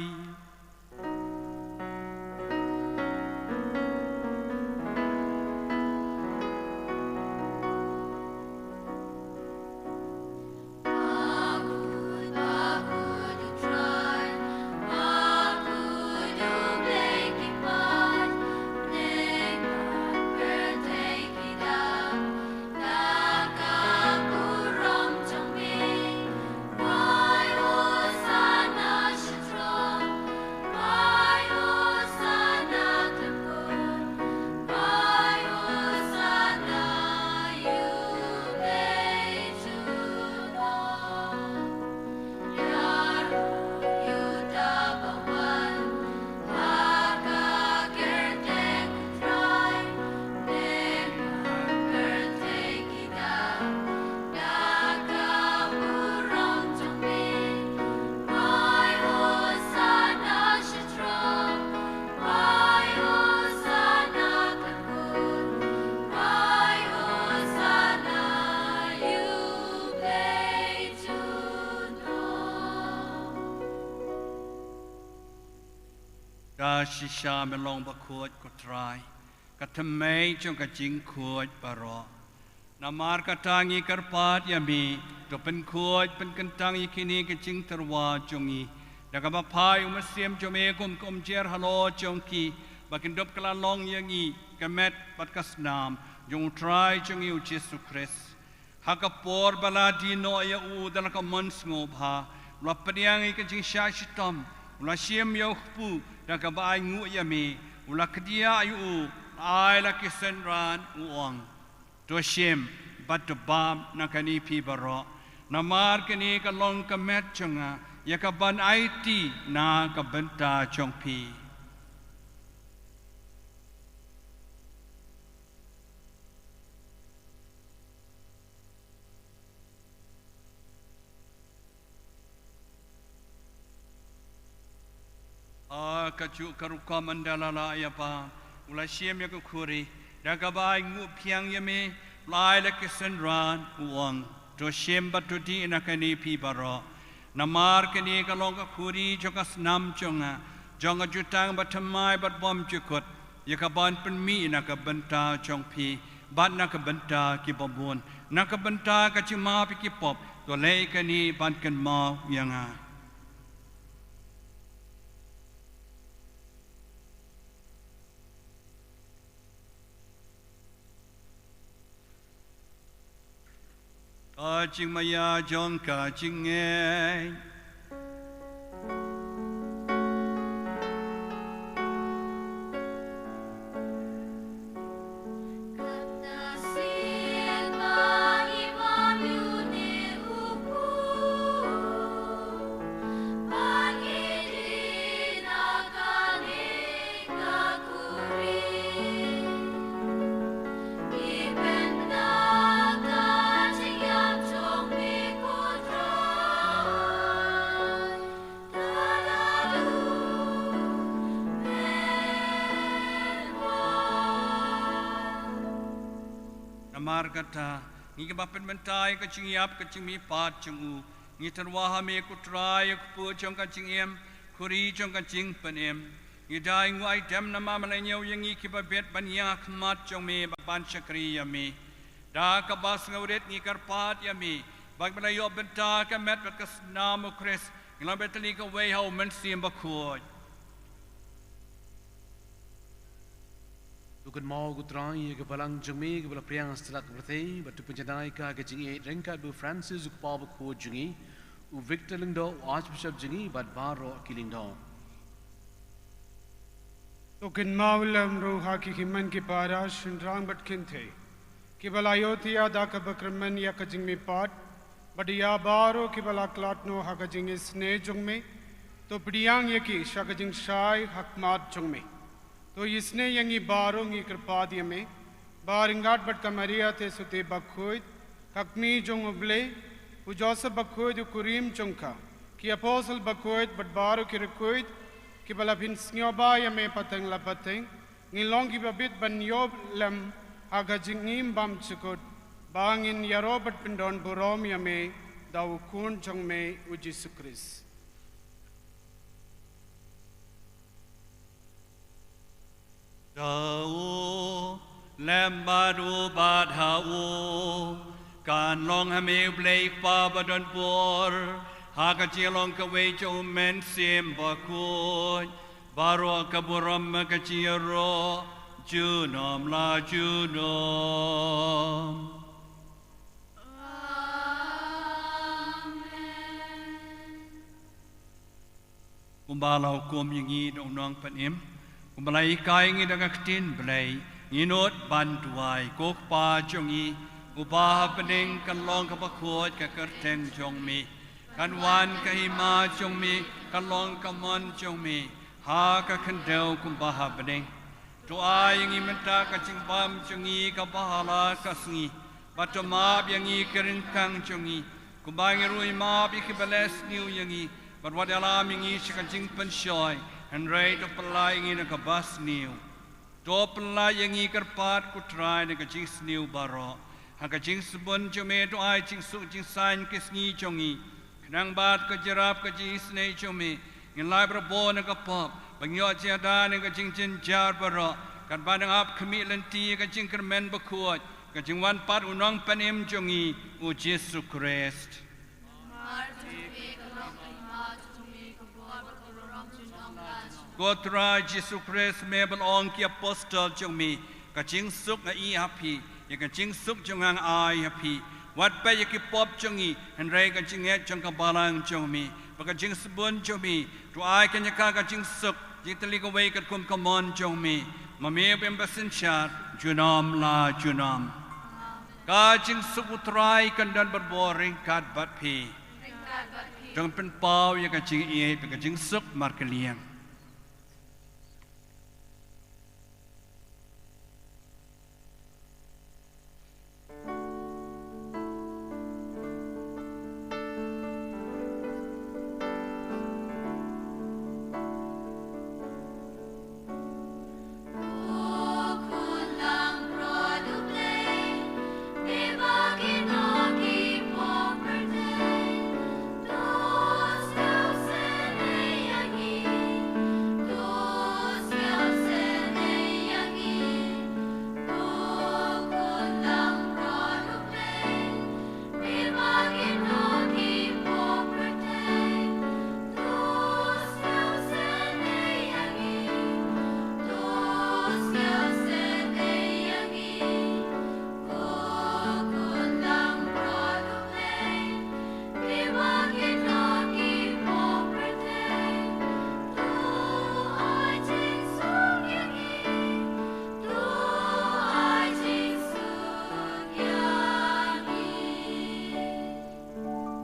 Da shisha me long bakhuid ko Trai, ka thymmei jong ka jingkhuid baroh. Namar kata ngi kyrpad ïa me, to pynkhuid pynkyntang ïa kine ki jingtyrwa jong ngi da kaba phai u Mynsiem jong me kum ka umjer halor jong ki, ba kin dup kylla long ïa ngi ka met bad ka snam jong U Trai jong ngi U Jisu Khrist. Ha ka por ba la die noh ïa u da la ka mon sngewbha, u la pdiang ïa ka jingshah shitom, u la shim ïa u kpu da kaba ainguh ïa me, u la kdiah ïa u, ai la ki synran, u ong: To shim bad to bam na kane phi baroh, namar kane ka long ka met jong nga, ïa kaban aiti na ka bynta jong phi. Ka ju ka rukom ynda la lah ïa ba u la shim ïa ka khuri, da kaba ai nguh pyrshang ïa me, u la ai la ki synran, u ong, to shim bad to dih na kane phi baroh. Namar kane ka long ka khuri jong ka snam jong nga, jong ka jutang bathymmai bad bymjukut, ïa kaban pynmih na ka bynta jong phi bad na ka bynta ki bymman, na ka bynta ka jingmap ïa ki pop. To leh kane ban kynmaw ïa nga. Ka jingmaïa jong ka jingngeit. Namar kata, ngi kiba pynmynta ïa ka jingïap ka jingmihpat jong u, ngi tyrwa ha me ko Trai, ïa ka kpu jong ka jingim, khuri jong ka jingpynim. Ngi dei nguh ai dem namar me la ñiew ïa ngi kiba bit ban ïeng ha khmat jong me bad ban shakri ïa me. Da kaba sngewrit ngi kyrpad ïa me, ba ngi la ïoh bynta ka met bad ka snam u Khrist, ngi long bad tylli kawei ha u Mynsiem Bakhuid. To kynmaw ko Trai ïa ka balang jong me kaba la pdiang ha satlak pyrthei, bad to pynjanai ka ha ka jingïeit ryngkat bad u Francis u kpa bakhuid jong ngi, u Victor Lyngdoh u Archbishop jong ngi bad baroh ki lyngdoh. To kynmaw lem ruh ha ki hynmen ki para, shynrang bad kynthei kiba la ïohthiah da kaba kyrmen ïa ka jingmihpat, bad ïa baroh kiba la khlad noh ha ka jingisynei jong me. To pdiang ïa ki sha ka jingshai ha khmat jong me. To isynei ïa ngi baroh, ngi kyrpad ïa me, ba ryngkat bad ka Maria Theisotti Bakhuid, ka Kmie jong u Blei, u Joseph Bakhuid u kurim jong ka, ki Apostol Bakhuid bad baroh ki riewkhuid kiba la pynsngewbha ïa me pateng la pateng, ngin long kiba bit ban ïoh lem ha ka jingim bymjukut, ba ngin ïaroh bad pyndonburom ïa me da u Khun jong me u Jisu Khrist. Da u lem bad u bad ha u, kan long ha me u Blei Kpa badonbor, ha ka jinglong kawei jong u Mynsiem Bakhuid, baroh ka burom ka jingïaroh junom la junom. Kumba la hukum ïa ngi da u Nongpynim, kumba la hikai ïa ngi da ka ktien Blei, ngin nud ban duwai. Ko Kpa jong ngi uba ha bneng, kan long kaba khuid ka kyrteng jong me, kan wan ka hima jong me, kan long ka mon jong me ha ka khyndew kumba ha bneng. To ai ïa ngi mynta ka jingbam jong ngi kaba ha la ka sngi, bad to map ïa ngi ki ryngkang jong ngi, kumba ngi ruh ngi map ïa kiba leh sniew ïa ngi, bad wat ïalam ïa ngi sha ka jingpynshoi, hynrei to pyllait ïa ngi na kaba sniew. To pyllait ïa ngi kyrpad ko Trai na ka jingsniew baroh, ha ka jingsbun jong me to ai jingsuk jingsaiñ ki sngi jong ngi, khnang ba ka jingïarap ka jingisynei jong me, ngin lait barabor na ka pop, ban ïoh jingada na ka jingjynjar baroh, katba nang ap khmih lynti ïa ka jingkyrmen bakhuid, ka jingwan pat u Nongpynim jong ngi u Jisu Khrist. Ko Trai Jisu Khrist, me ba la ong ki apostol jong me, ka jingsuk nga ïeh ha phi, ïa ka jingsuk jong nga nga ai ha phi. Wat peit ïa ki pop jong ngi, hynrei ka jingngeit jong ka balang jong me, bad ka jingsbun jong me, to ai kane ka ka jingsuk, jingtylli kawei katkum ka mon jong me, ma me u Blei basynshar junom la junom. Ka jingsuk u Trai kan don barabor ryngkat bad phi. To ngin pynpaw ïa ka jingïeit bad ka jingsuk markylliang.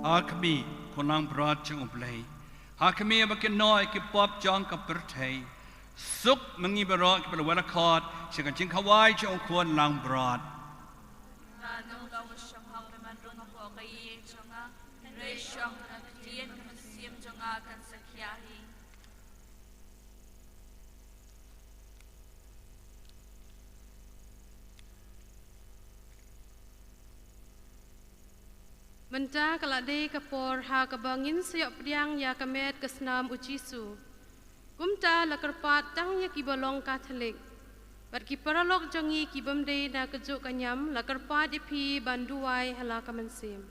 Ha khmih, khun langbrot jong U Blei. Ha khmih ba kin noh ïa ki pop jong ka pyrthei. Suk ma ngi baroh kiba la wad la khot sha ka jingkhawai jong u khun langbrot. Nga nong long shong hok, ba man rung hapoh ka ïing jong nga. Hynrei shong, ka ktien ka mynsiem jong nga kan sa khia hi. Mynta ka la dei ka por ha kaba ngin sa ïoh pdiang ïa ka met ka snam U Jisu. Kumta la kyrpad tang ïa kiba long Katholik bad ki paralok jong ngi ki bym dei na kajuh ka niam, la kyrpad ïa phi ban duwai ha la ka mynsiem.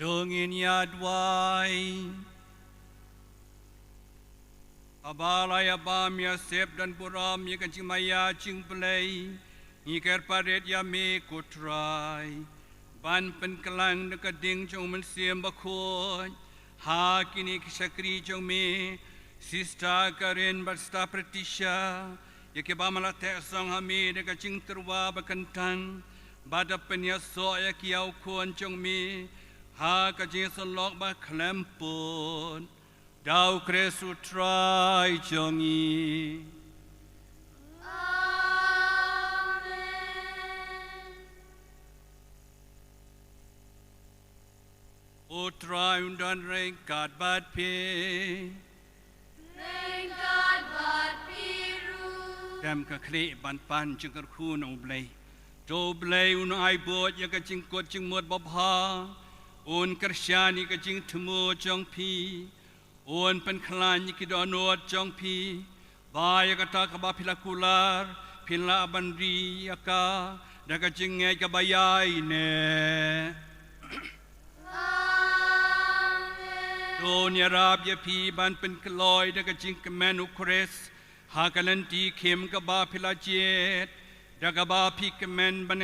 To ngin ïa duwai. Haba la ïa bam ïa sep don burom ïa ka jingmaïa jingblei, ngi kyrpad ïa me ko Trai ban pynkhlaiñ da ka ding jong u Mynsiem Bakhuid ha kine ki shakri jong me, Sister Karen bad Sister Patricia, ïa kiba me la theh song ha me da ka jingtyrwa bakyntang, bad da pynïasoh ïa ki ïa u Khun jong me ha ka jingïasyllok bakhlem pud. Da u Khrist u Trai jong ngi. Amen. U Trai un don ryngkat bad phi. Ryngkat bad phi ruh. Khlem ka khlieh ban pan jingkyrkhu na u Blei. To u Blei un ai buit ïa ka jingkut jingmut babha, un kyrshan ïa ka jingthmu jong phi, un pynkhlaiñ ïa ki dohnud jong phi, ba ïa kata kaba phi la kular phin lah ban ri ïa ka da ka jingngeit kaba ïaineh. Amen. To un ïarap ïa phi ban pynkloi da ka jingkmen u Khrist ha ka lynti khim kaba phi la jied, da kaba phi kmen ban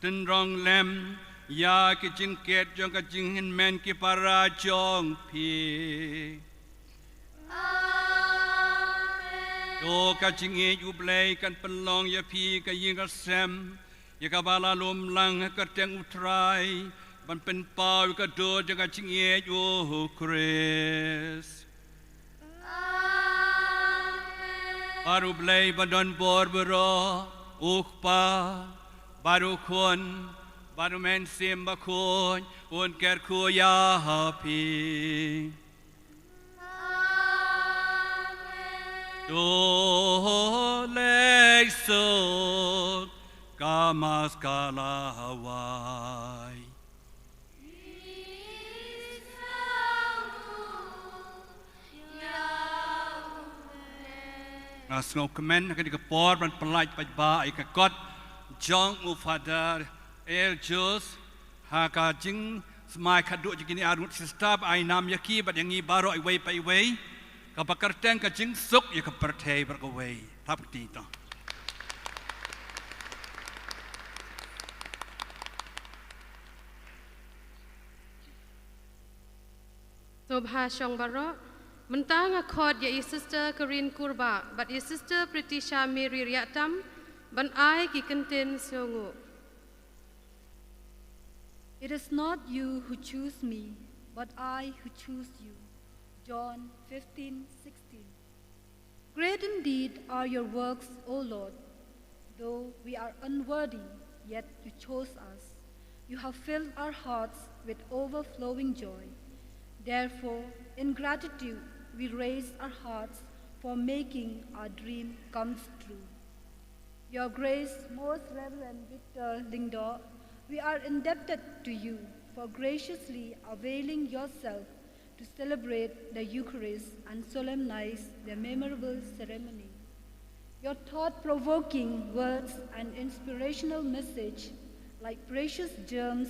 tynrong lem ïa ki jingkit jong ka jinghynmen ki para jong phi. Amen. To ka jingïeit u Blei kan pynlong ïa phi ka ïingkasem, ïa kaba la lum lang ha ka kyrteng u Trai, ban pynpaw ïa ka dur jong ka jingïeit u Khrist. Amen. Bad u Blei ba don bor baroh, u Kpa, bad u Khun, bad u Mynsiem Bakhuid, un kyrkhu ïa phi. Amen. To leit suk ka Mass ka la wai. Nga sngewkmen ha kane ka por ban pyllait paidbah ïa ka kot jong u Father Elgius ha ka jingsmai khadduh jong kine arngut sister, ba ai nam ïa ki bad ïa ngi baroh iwei pa iwei, kaba kyrteng ka jingsuk ïa ka pyrthei baroh kawei. Thap kti to. Sngewbha shong baroh. Mynta nga khot ïa i Sister Karin Kurbah bad i Sister Pritisha Mary Riatam ban ai ki kyntien sngewnguh. It is not you who choose me, but I who choose you. John fifteen sixteen. Great indeed are your works, O Lord. Though we are unworthy, yet you chose us. You have filled our hearts with overflowing joy. Therefore, in gratitude, we raise our hearts for making our dream comes true. Your Grace, Most Reverend Victor Lyngdoh, we are indebted to you for graciously availing yourself to celebrate the Eucharist and solemnize the memorable ceremony. Your thought provoking words and inspirational message, like precious gems,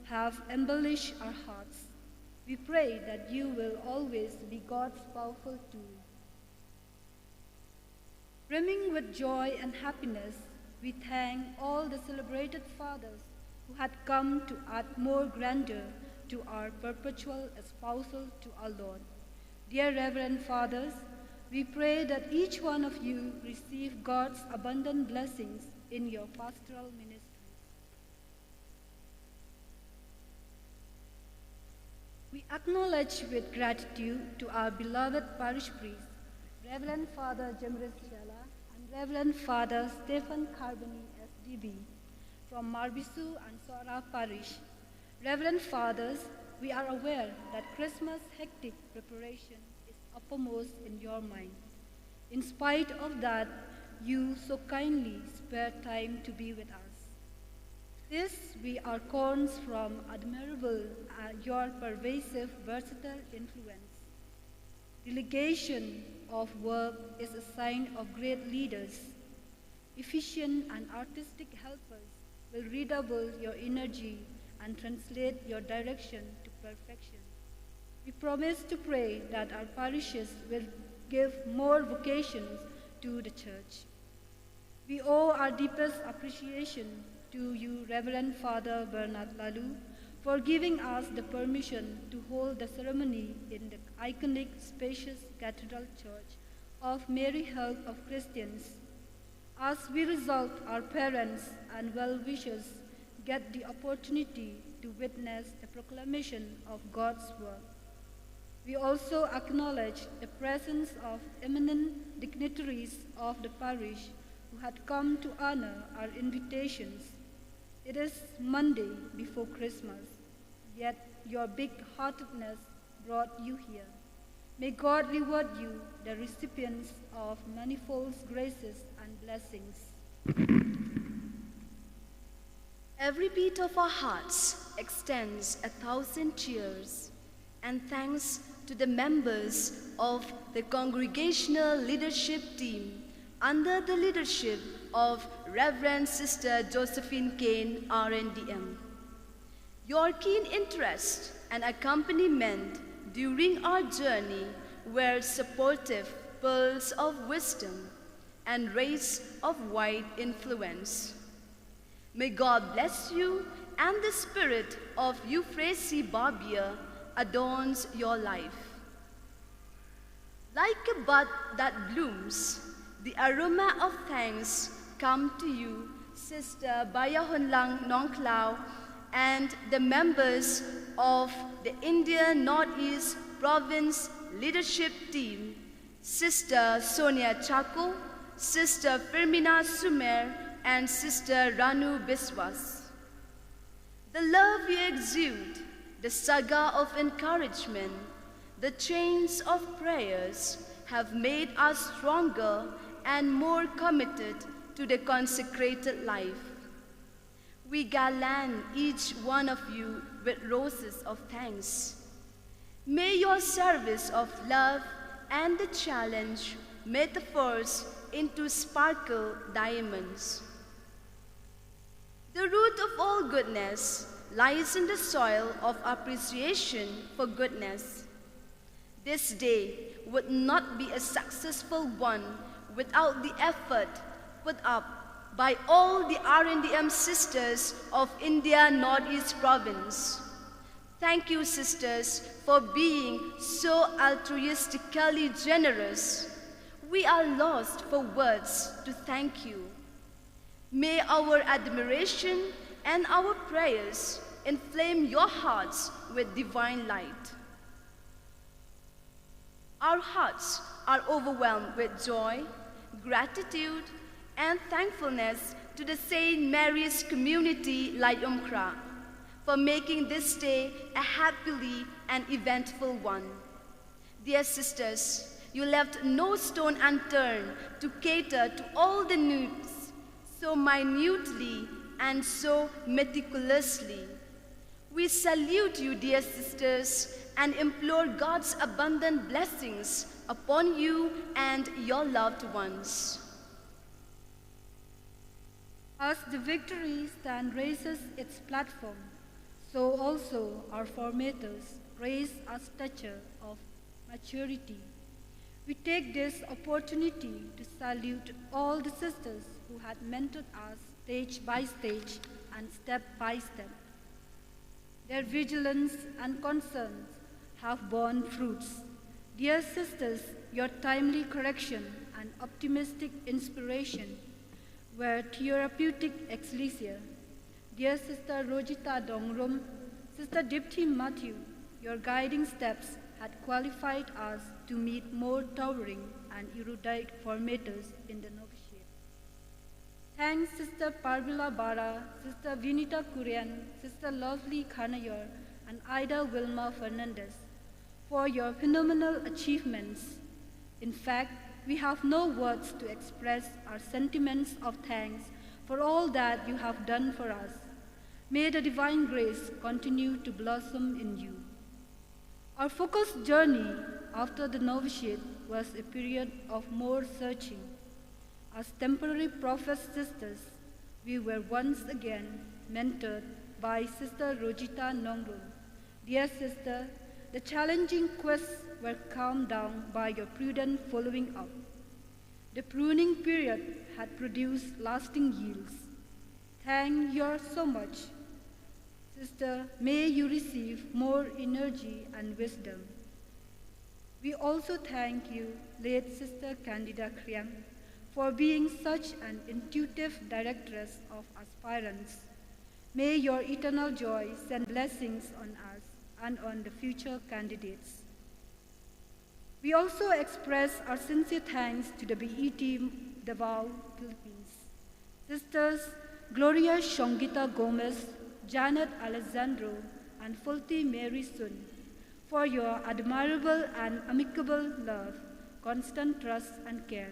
have embellished our hearts. We pray that you will always be God's powerful tool. Brimming with joy and happiness, we thank all the celebrated fathers who had come to add more grandeur to our perpetual espousal to our Lord. Dear Reverend Fathers, we pray that each one of you receive God's abundant blessings in your pastoral ministry. We acknowledge with gratitude to our beloved parish priests, Reverend Father Jemris Shella and Reverend Father Stephen Carboni, S D B, from Marbisu and Sohra Parish. Reverend Fathers, we are aware that Christmas hectic preparation is uppermost in your mind. In spite of that, you so kindly spare time to be with us. This we are cons from admirable, uh, your pervasive, versatile influence. Delegation of work is a sign of great leaders. Efficient and artistic helpers will redouble your energy and translate your direction to perfection. We promise to pray that our parishes will give more vocations to the church. We owe our deepest appreciation to you, Reverend Father Bernard Laloo, for giving us the permission to hold the ceremony in the iconic, spacious Cathedral Church of Mary Help of Christians. As a result, our parents and well wishers get the opportunity to witness the proclamation of God's word. We also acknowledge the presence of eminent dignitaries of the parish who had come to honor our invitations. It is Monday before Christmas, yet your big heartedness brought you here. May God reward you, the recipients of manifold graces and blessings. Every beat of our hearts extends a thousand cheers and thanks to the members of the congregational leadership team under the leadership of Reverend Sister Josephine Kane, R N D M. Your keen interest and accompaniment during our journey were supportive pearls of wisdom and rays of wide influence. May God bless you and the spirit of Euphrasie Barbier adorns your life. Like a bud that blooms, the aroma of thanks come to you, Sister Bayahunlang Nongkhlaw, and the members of the India Northeast Province Leadership Team, Sister Sonia Chacko, Sister Firmina Sumer, and Sister Ranu Biswas. The love you exude, the saga of encouragement, the chains of prayers have made us stronger and more committed to the consecrated life. We garland each one of you with roses of thanks. May your service of love and the challenge metaphors into sparkle diamonds. The root of all goodness lies in the soil of appreciation for goodness. This day would not be a successful one without the effort put up by all the R N D M sisters of India Northeast Province. Thank you, sisters, for being so altruistically generous. We are lost for words to thank you. May our admiration and our prayers inflame your hearts with divine light. Our hearts are overwhelmed with joy, gratitude, and thankfulness to the Saint Mary's Community Laitumkhrah for making this day a happily and eventful one. Dear sisters, you left no stone unturned to cater to all the needs so minutely and so meticulously. We salute you, dear sisters, and implore God's abundant blessings upon you and your loved ones. As the Victory Stand raises its platform, so also our formators raise our stature of maturity. We take this opportunity to salute all the sisters who had mentored us stage by stage and step by step. Their vigilance and concerns have borne fruits. Dear sisters, your timely correction and optimistic inspiration were therapeutic excelsior. Dear Sister Rojita Dongrum, Sister Dipti Matthew, your guiding steps had qualified us to meet more towering and erudite formators in the novitiate. Thanks Sister Parbila Bara, Sister Vinita Kurian, Sister Lovely Khanayor, and Ida Wilma Fernandez for your phenomenal achievements. In fact, we have no words to express our sentiments of thanks for all that you have done for us. May the divine grace continue to blossom in you. Our focused journey after the novitiate was a period of more searching. As temporary professed sisters, we were once again mentored by Sister Rojita Nongrum, Dear sister, the challenging quests were calmed down by your prudent following up. The pruning period had produced lasting yields. Thank you so much, sister. May you receive more energy and wisdom. We also thank you, late Sister Candida Kriang, for being such an intuitive directress of aspirants. May your eternal joy send blessings on us and on the future candidates. We also express our sincere thanks to the B E T Davao Philippines, Sisters Gloria Shongita Gomez, Janet Alessandro, and Fulti Mary Sun, for your admirable and amicable love, constant trust, and care.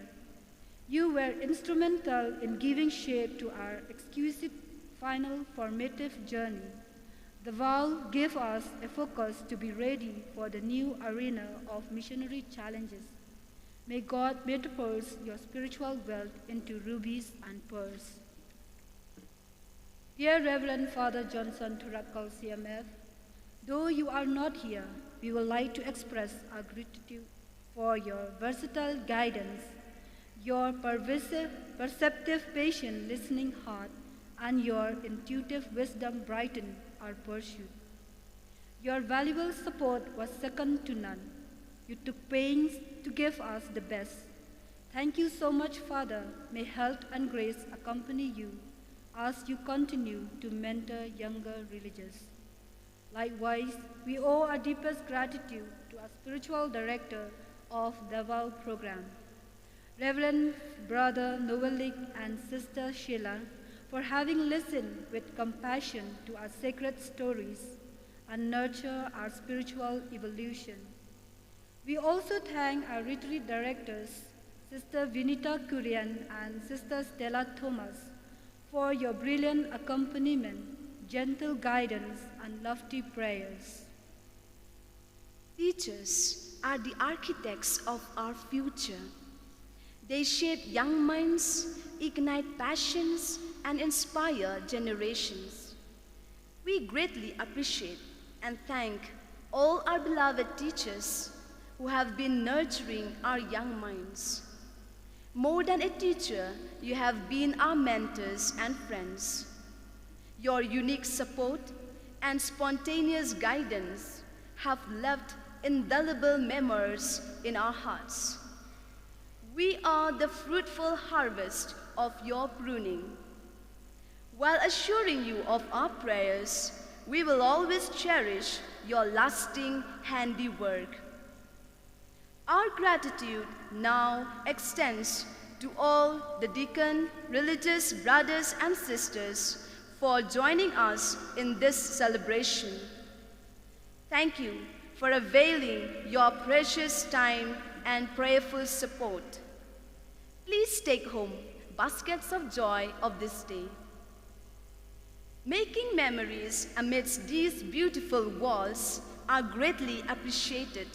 You were instrumental in giving shape to our exquisite final formative journey. The vow gave us a focus to be ready for the new arena of missionary challenges. May God metamorphose your spiritual wealth into rubies and pearls. Dear Reverend Father Johnson Turakal, C M F, though you are not here, we would like to express our gratitude for your versatile guidance, your pervasive, perceptive, patient listening heart, and your intuitive wisdom brighten our pursuit. Your valuable support was second to none. You took pains to give us the best. Thank you so much, Father. May health and grace accompany you as you continue to mentor younger religious. Likewise, we owe our deepest gratitude to our spiritual director of the vow program, Reverend Brother Novelik and Sister Sheila, for having listened with compassion to our sacred stories and nurture our spiritual evolution. We also thank our retreat directors, Sister Vinita Kurian and Sister Stella Thomas, for your brilliant accompaniment, gentle guidance, and lofty prayers. Teachers are the architects of our future. They shape young minds, ignite passions, and inspire generations. We greatly appreciate and thank all our beloved teachers who have been nurturing our young minds. More than a teacher, you have been our mentors and friends. Your unique support and spontaneous guidance have left indelible memories in our hearts. We are the fruitful harvest of your pruning. While assuring you of our prayers, we will always cherish your lasting handiwork. Our gratitude now extends to all the deacon, religious brothers and sisters, for joining us in this celebration. Thank you for availing your precious time and prayerful support. Please take home baskets of joy of this day. Making memories amidst these beautiful walls are greatly appreciated.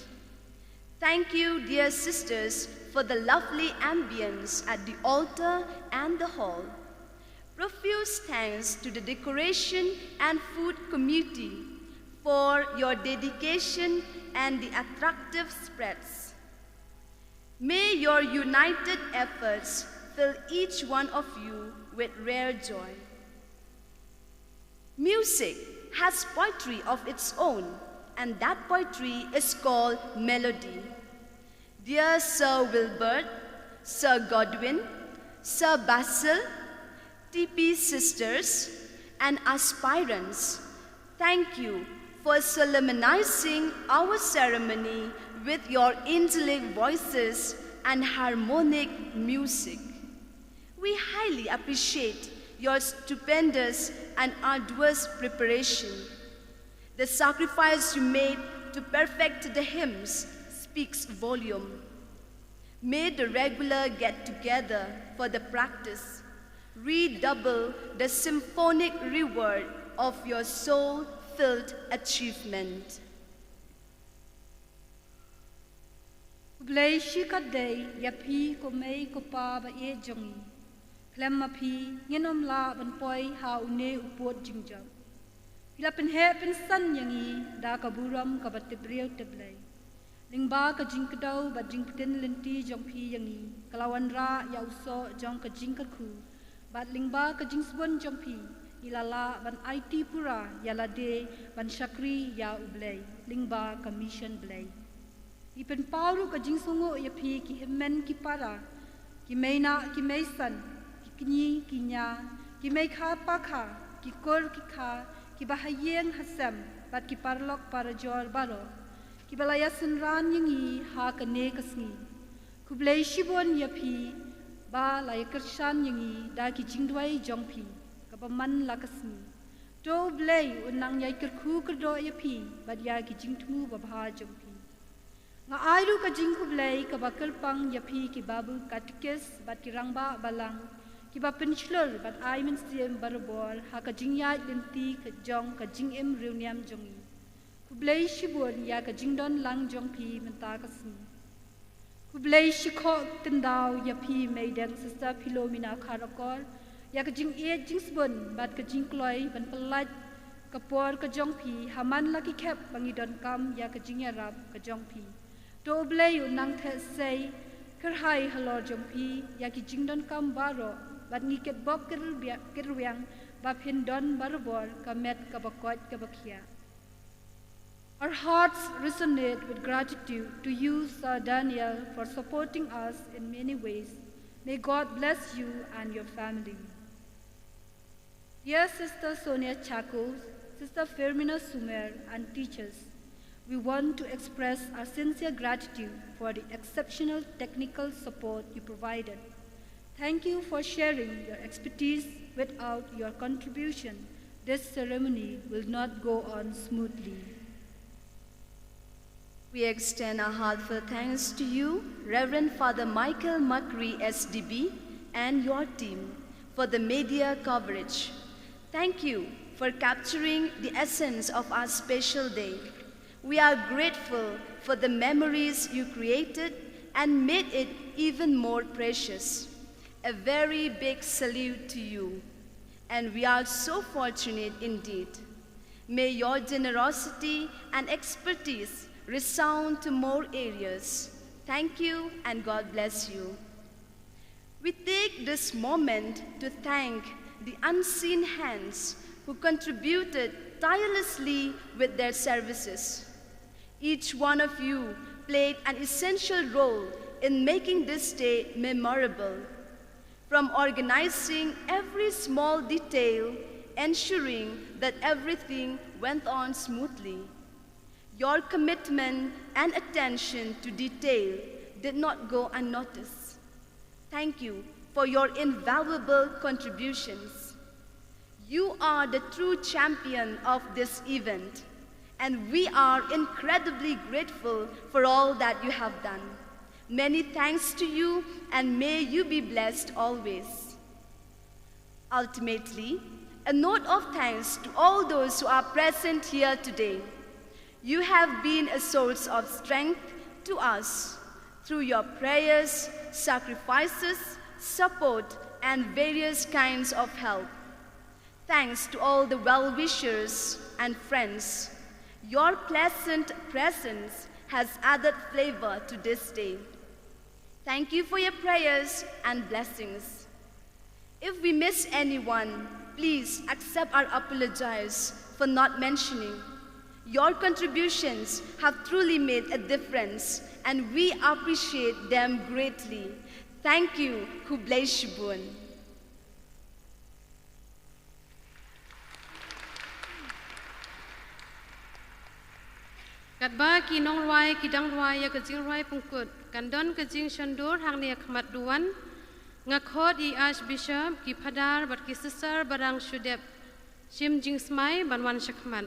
Thank you, dear sisters, for the lovely ambience at the altar and the hall. Profuse thanks to the decoration and food committee for your dedication and the attractive spreads. May your united efforts fill each one of you with rare joy. Music has poetry of its own, and that poetry is called melody. Dear Sir Wilbert, Sir Godwin, Sir Basil, T P sisters, and aspirants, thank you for solemnizing our ceremony with your angelic voices and harmonic music. We highly appreciate your stupendous and arduous preparation. The sacrifice you made to perfect the hymns speaks volume. May the regular get together for the practice redouble the symphonic reward of your soul filled achievement. Khublei shikatdei ïa phi ko mei ko pa ba ïeit jong ngi. Khlem ma phi ngin ym lah ban poi ha une u pud jingjop. Phi la pynheh pynsan ïa ngi da ka burom kaba tip briew tip Blei. Lyngba ka jingkdew bad jingpyntip lynti jong phi ïa ngi, ka la wanrah ïa u soh jong ka jingkyrkhu. Bad lyngba ka jingsbun jong phi, ngi la lah ban aiti pura ïa lade ban shakri ïa u Blei, lyngba ka mission Blei. Ngi pynpaw ruh ka jingsngewnguh ïa phi ki hynmen ki para, ki mei nah ki mei san, ki kñi ki ñia, ki mei kha pa kha, ki kur ki kha, ki ba ha ïing ha sem, bad ki paralok parajor baroh, ki ba la ïa synran ïa ngi ha kane ka sngi. Khublei shibun ïa phi, ba la ïa kyrshan ïa ngi da ki jingduwai jong phi, kaba man la ka sngi. To u Blei un nang ïa kyrkhu kyrdoh ïa phi, bad ïa ki jingthmu babha jong phi. Nga ai ruh ka jingkhublei kaba kyrpang ïa phi ki babu katikis bad ki rangbah balang, ki ba pynshlur bad ai mynsiem barabor ha ka jingïaid lynti ka jong ka jingim riewniam jong ngi. Khublei shibun ïa ka jingdon lang jong phi mynta ka sngi. Khublei shikhoh kyndaw ïa phi meideng Sister Philomena Kharakor, ïa ka jingïeit jingsbun bad ka jingkloi ban pyllait ka por ka jong phi, ha man la ki khep ba ngi donkam ïa ka jingïarap ka jong phi. To u Blei un nang theh sei kyrhai halor jong phi ïa ki jingdonkam baroh, bad ngi kitbok kitrwiang ba phin don barabor ka met kaba koit kaba khiah. Our hearts resonate with gratitude to you, Sir Daniel, for supporting us in many ways. May God bless you and your family. Dear Sister Sonia Chacko, Sister Firmina Sumer, and teachers, we want to express our sincere gratitude for the exceptional technical support you provided. Thank you for sharing your expertise. Without your contribution, this ceremony will not go on smoothly. We extend our heartfelt thanks to you, Reverend Father Michael Makri, S D B, and your team for the media coverage. Thank you for capturing the essence of our special day. We are grateful for the memories you created and made it even more precious. A very big salute to you. And we are so fortunate indeed. May your generosity and expertise resound to more areas. Thank you and God bless you. We take this moment to thank the unseen hands who contributed tirelessly with their services. Each one of you played an essential role in making this day memorable, from organizing every small detail, ensuring that everything went on smoothly. Your commitment and attention to detail did not go unnoticed. Thank you for your invaluable contributions. You are the true champion of this event, and we are incredibly grateful for all that you have done. Many thanks to you, and may you be blessed always. Ultimately, a note of thanks to all those who are present here today. You have been a source of strength to us through your prayers, sacrifices, support, and various kinds of help. Thanks to all the well-wishers and friends. Your pleasant presence has added flavor to this day. Thank you for your prayers and blessings. If we miss anyone, please accept our apologies for not mentioning. Your contributions have truly made a difference, and we appreciate them greatly. Thank you. Khublei shibun. Katba ki nongrwai ki dang rwai ïa ka jingrwai pynkut, kan don ka jingshondur hangne ha khmat duwan. Nga khot ïa i Archbishop, ki Phadar bad ki Sister ba dang shu dep shim jingsmai ban wan sha khmat.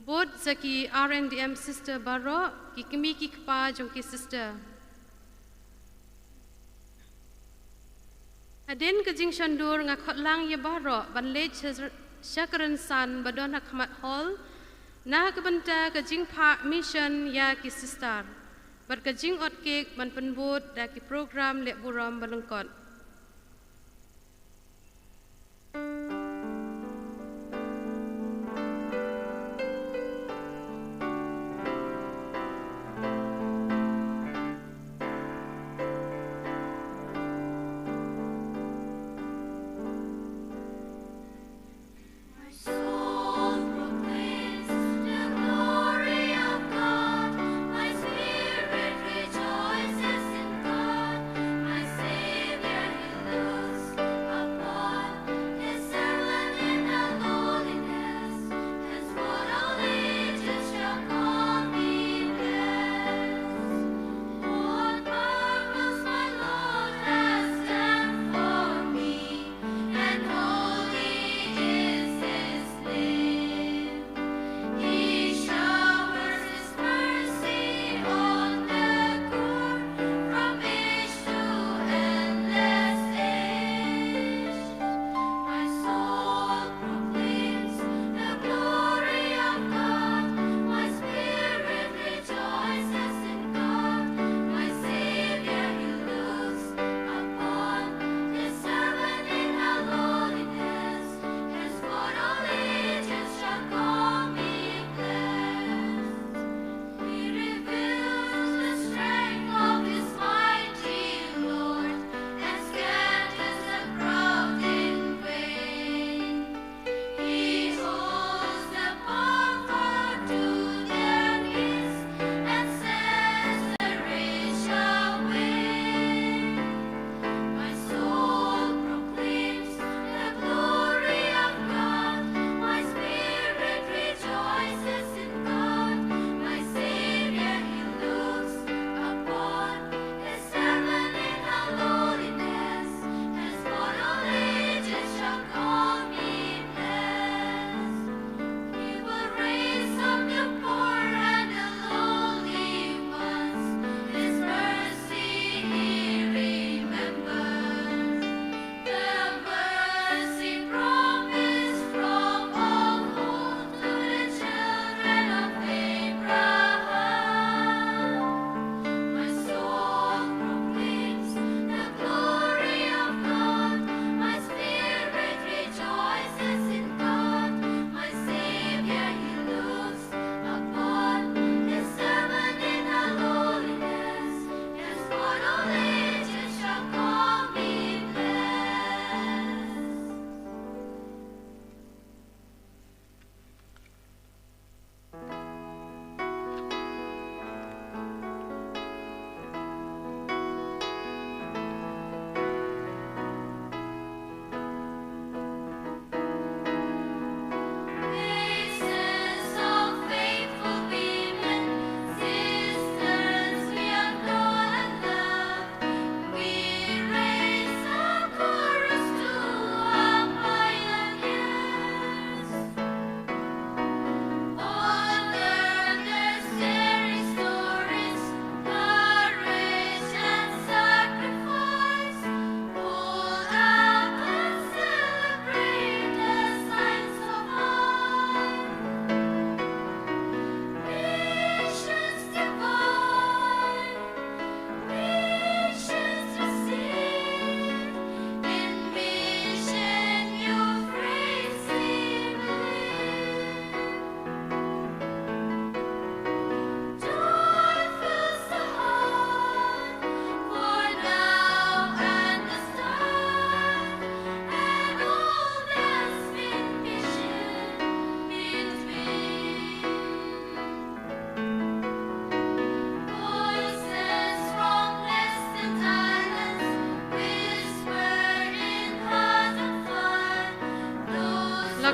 Bud sa ki R N D M Sister baroh, ki kmie ki kpa jong ki Sister. Hadien ka jingshondur nga khot lang ïa baroh ban leit sha, sha ka rynsan ba don ha khmat hall, na ka bynta ka jingphah mission ïa ki Sister bad ka jingot cake ban pynbud da ki program leh burom ba lyngkot.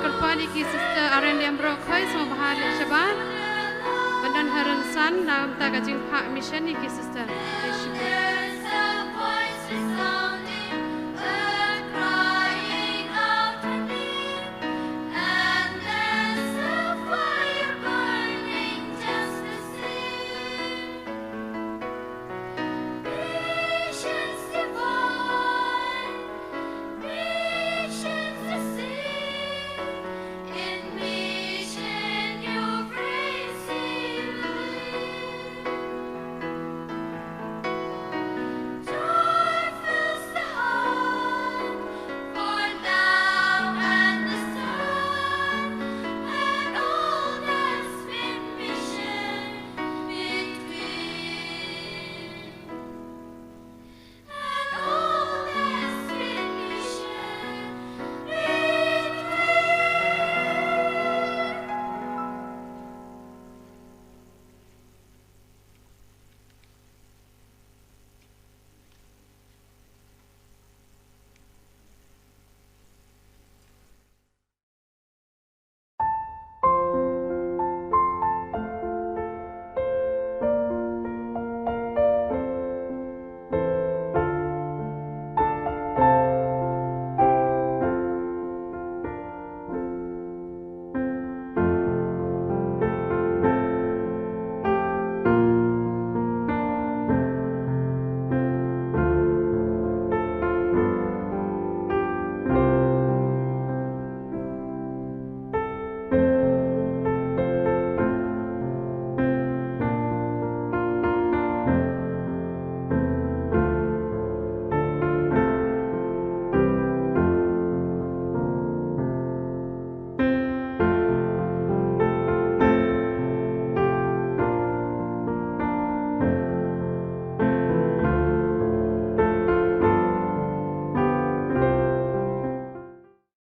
Kyrpad ïa ki sister Arendem Rokhoy sngewbha leit shabar ban don ha rynsan na ka bynta ka jingphah mission ïa ki sister. Ïa shibun.